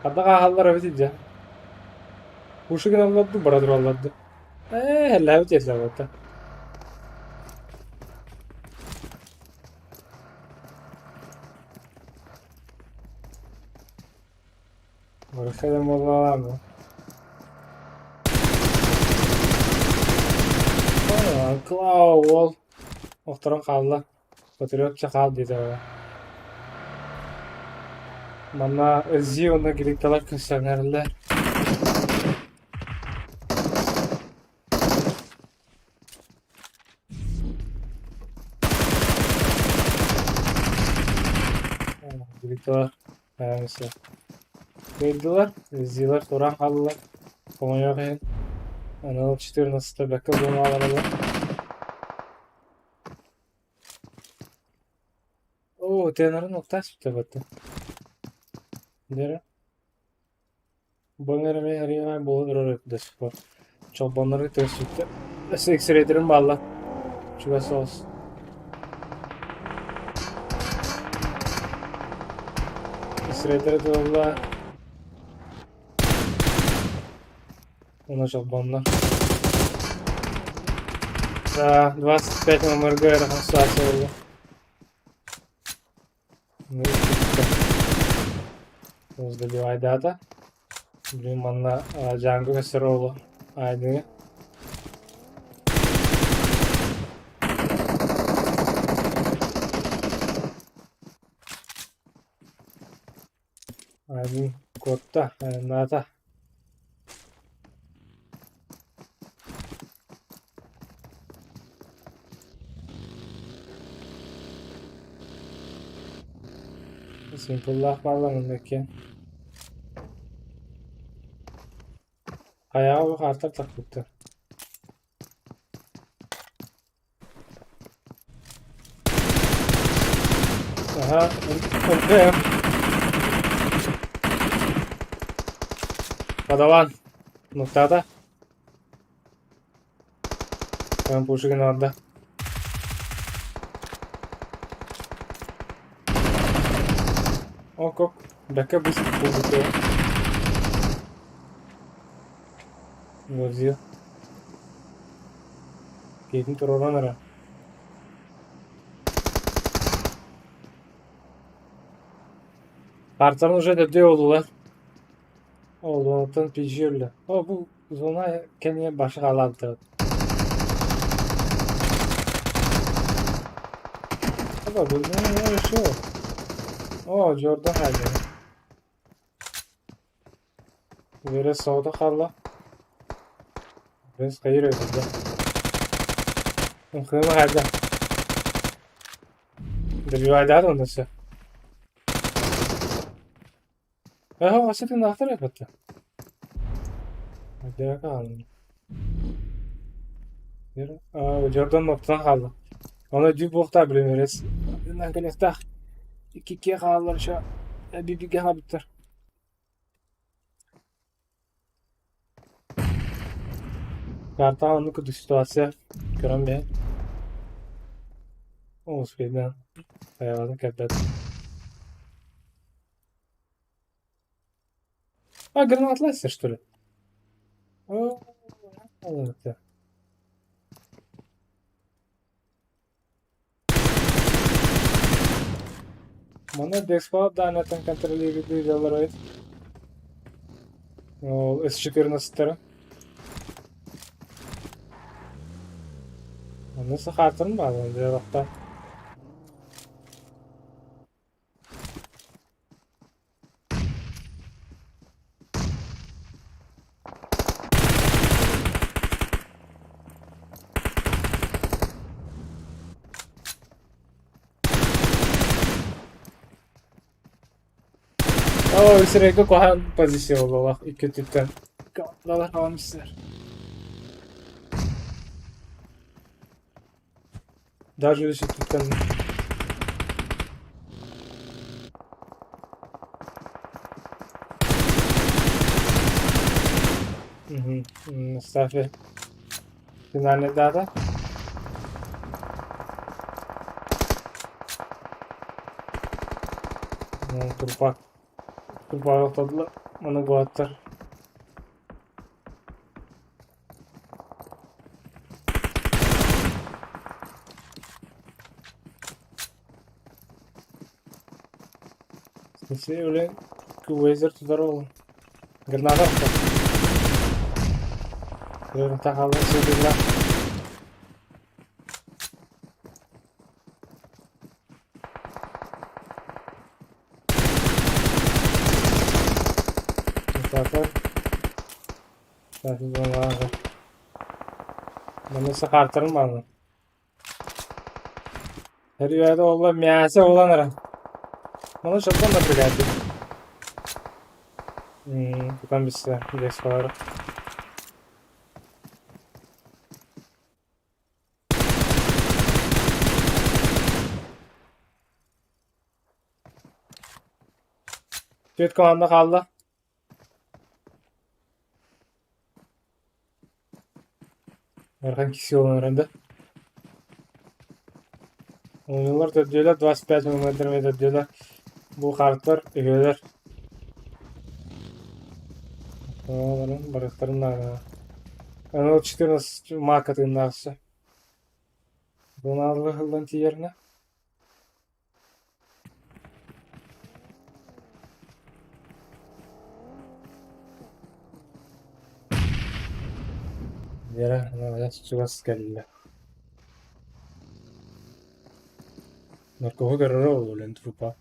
Хардах ааһаллар эбит дьэ. Уши гыналлар дуу, бара тураллар дуу. Ээ, эллээбит диэтилэр Барыха буоллаҕа Клау уол охторон хаалла. Патриот чахаал диэтэ. Манна Зи уонна Грикталар көрсөннөрүллэр. Грикталар Кыайдылар, Зилар туран хааллылар. Хомойуох иһин, анал 14 бэккэ буолааларылар. Оо, тенорын уктаспыта бата. Дера. Бу эҥэр эмиэ буола турар до сих пор. Чолбоннору төссүттэ. Өссө иксирэйдэрим бааллар. Чугас соҕус. Иксирэйдэрэ туолла. Уонна чолбоннор. Да, 25 МРГ ыарахан ситуация буолла. Добивайдаата. Блин, манна Дьааҥы көстөр уолу Айдыҥы. Айдын куотта, айаннаата. Симпыллаах бааллар онно иккиэн. Хайаҕа бу хаартар тахпыттар. Аха, МПМ. Подаван. Нуктата. Пушигин орда. Ок, ок. Бэкэ быстро булбут. Годзилла. Киһитин туруоран эрэ. Картаны уже төрдүө буоллулар. Ол онтон PG өллө. О, бу зона кэннигэр башы хаалаабыта. Оба, бу еще. О, Джордан хаалла. Вере соҕото хаалла. Бэс хайыр өлдө. Кыыма хаалла. Добивайдаат онно все. Эһэ сытынаахтар эбэтэ. Дьордон оттон хаалла. Ону дьүү буохтаа билимэрес. Кэлиэхтээх. Икки хааллар еще бибигэ хаалбыттар. Картаҕа оннук курдук ситуация көрөн бэйэн. Успейдаан хайаҕатын кэлбэт. А, гранатлайся, что ли? О, это. Манна Декспалап даанаттан контролируйдуу дьаллар эбит. Ол С-14-тары. Онно сахаартарын бааллар дьалахта. Оо, сирэйгэ куһаҕан позиция буоллах икки өттүттэн. Далар халамыстар. Даже если тут там... Угу. Ставь финальная дата. Турпак. Турпак тохтотулар. Маны буолаттар. Сенсей үлэ квейзер тутар ол. Граната охтор. Тахалла сылдьылла. Тахалла. Манна сахаартарын бааллар. Ребята, ола мясо olan эрэ. Маны шотган да бригады. Тутан биссе, десалары. Түөрт команда хаалла. Ыарахан киси буолан эрэн да. Оонньуулар төрдүөлэр 25 мм төрдүөлэр. Бу хаартар үһүөлэр. Оҕолорун барыахтарын наада. Анал 14 мака тыыннаахсы. Бунаалга ыһыллан тиийэринэ Вера адьас чугас кэллэ Наркоһу көрөрө буолуо трупа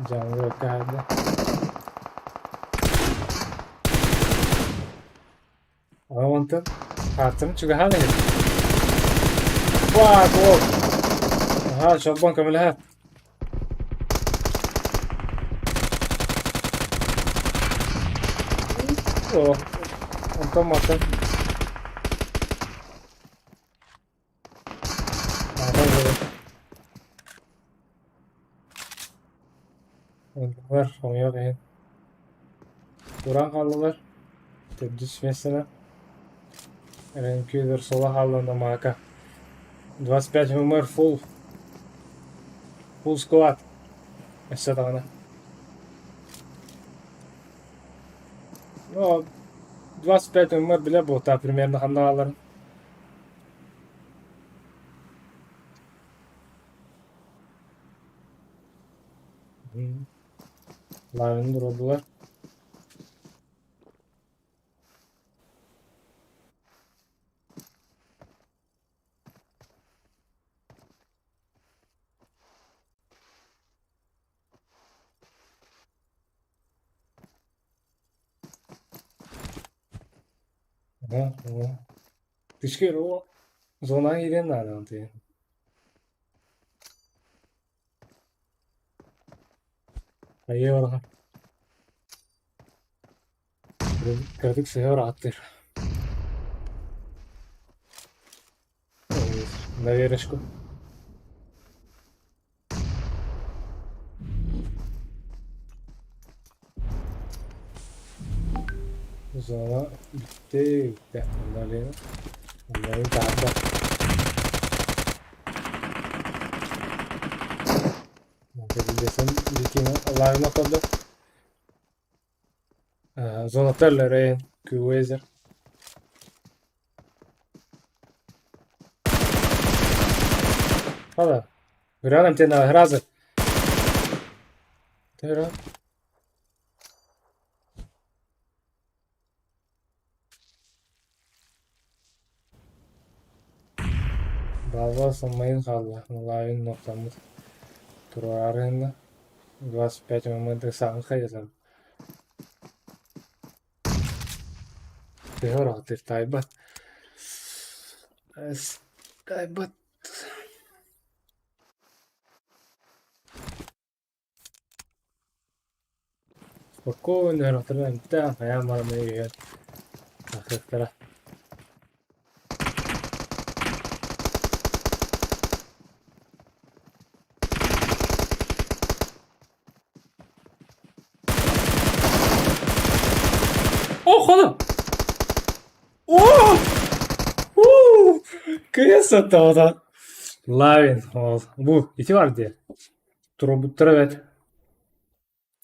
Дьаҥы каһаайда Онтон хааттарын чугаһаан иһит. Ваа, гол! Аһаа, Чолбон көмөлөһө. О, онтон мантан. Ыллылар, хомойуох иһин. Туран хааллылар. Төрдүс миэстэнэ. Ренкюдер соло хаалла Мака. 25 ммр фулл. Фулл склад. Өссө даҕаны. Ну, 25 ммр билэр буолта примерно ханна хаалларын. Лавины туруордулар. Түскэ зонаҕа киириэн наада онтуйа. Хайыы бараҕын Кыратык сыһа ырааттыр. Наверешку. Зона бүттэ бүттэ. Онно Онно таһаарда. Лайна көрдө. Зонаттар Лорен, Кюэзер. Хала. Граном тебе на гразы. Ты Баба самайын хаалла, Малаайын нуктаммыт туруораарыһынна, 25 мм саҥа хайатан Төһө ыраатыр таайбат таайбат Спокойно ыраахтарынан эмтээх хайаан баран иһэр тахсыахтара. О, хоно! О! У! Кыыс оттоото. Лавин, ол. Бу, ити бар дии. Туруорбуттара эбээт.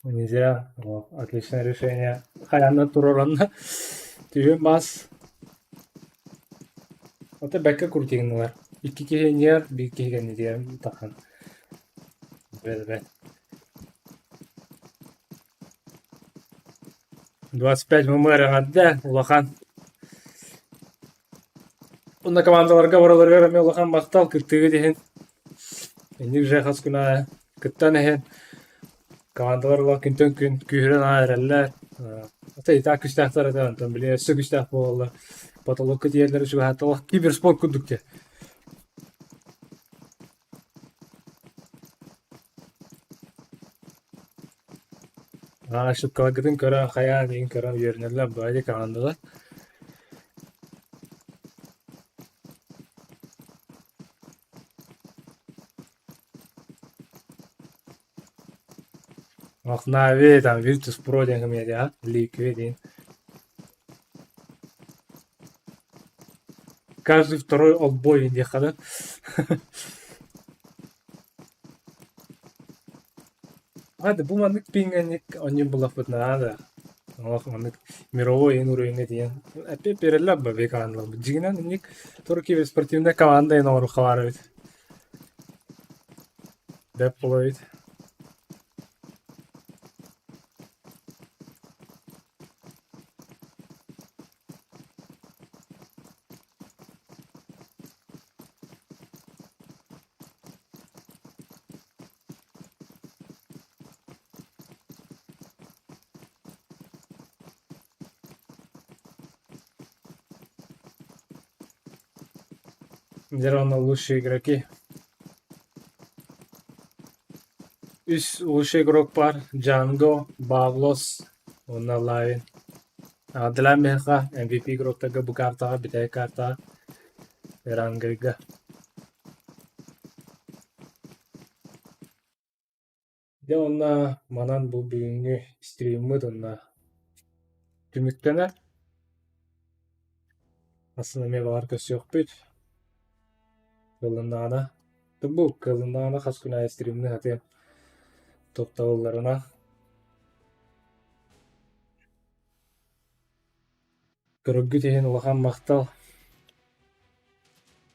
Нельзя. О, отличное решение. Хайанна туруоранна. Түһүн бас. Ото бэккэ крутигыннылар. Икки киһи иннигэр, биир киһи кэннитигэр тахан. Бэт бэт. 25 мм эҕэрдэ улахан. Уонна командаларга барыларыгар эмиэ улахан махтал кыттыыгыт иһин. Инник же хас күн аайы кыттан иһин командалар олох күнтэн күн күүһүрэн аҕай эрэллэр. Ата и так күүстээхтэр этэ, онтон били өссө күүстээх буолаллар. Потолокка тиийэллэр чугаһаатталах киберспорт курдук диye. Аа, ошибкаларгытын көрөн, хайаан иһин көрөн үөрэнэллэр баайы командалар. Ох, там Virtus Pro диэн кэмиэдэ, Liquid диэн. Каждый второй олдбой диэххэ да. Ады бу маннык пиҥҥэнник онньун буллахпыт наада. Олох маннык мировой иһин уровеҥҥа тиийэн эппиэт биэрэллэр ба командаларбыт. Дьиҥинэн инник Турки спортивная команда иһин оҥоруохха баар эбит. Бэп буолар эбит. Дьэ уонна лучшие игроки. Үс лучший игрок баар: Джанго, Павлос уонна Лавин. Аҕаллаан биһиэхэ MVP игроктарга бу картаҕа бүтэһик картаҕа Рангайга. Дьэ уонна манан бу бүгүҥҥү стриммыт уонна түмүктэнэр. Астына эмиэ баҕар көрсүөхпүт. Кыаллыннаҕына, бу кыаллыннаҕына хас күн аайы стримныы сатыам. Туохтабылларына Көрөргүт иһин улахан махтал.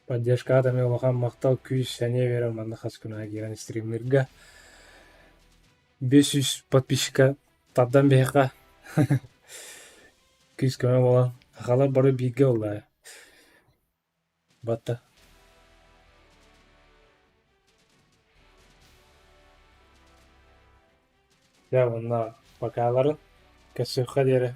Поддержкаҕыт эмиэ улахан махтал, күүс, сэниэ биэрэр манна хас күн аайы киирэн стримниргэ. 500 подписчика. Тардан биһиэхэ күүс-көмө буолан сахалар бары бииргэ буолла Батта. Дьэ уонна бакааларын көрсүөххэ диэри.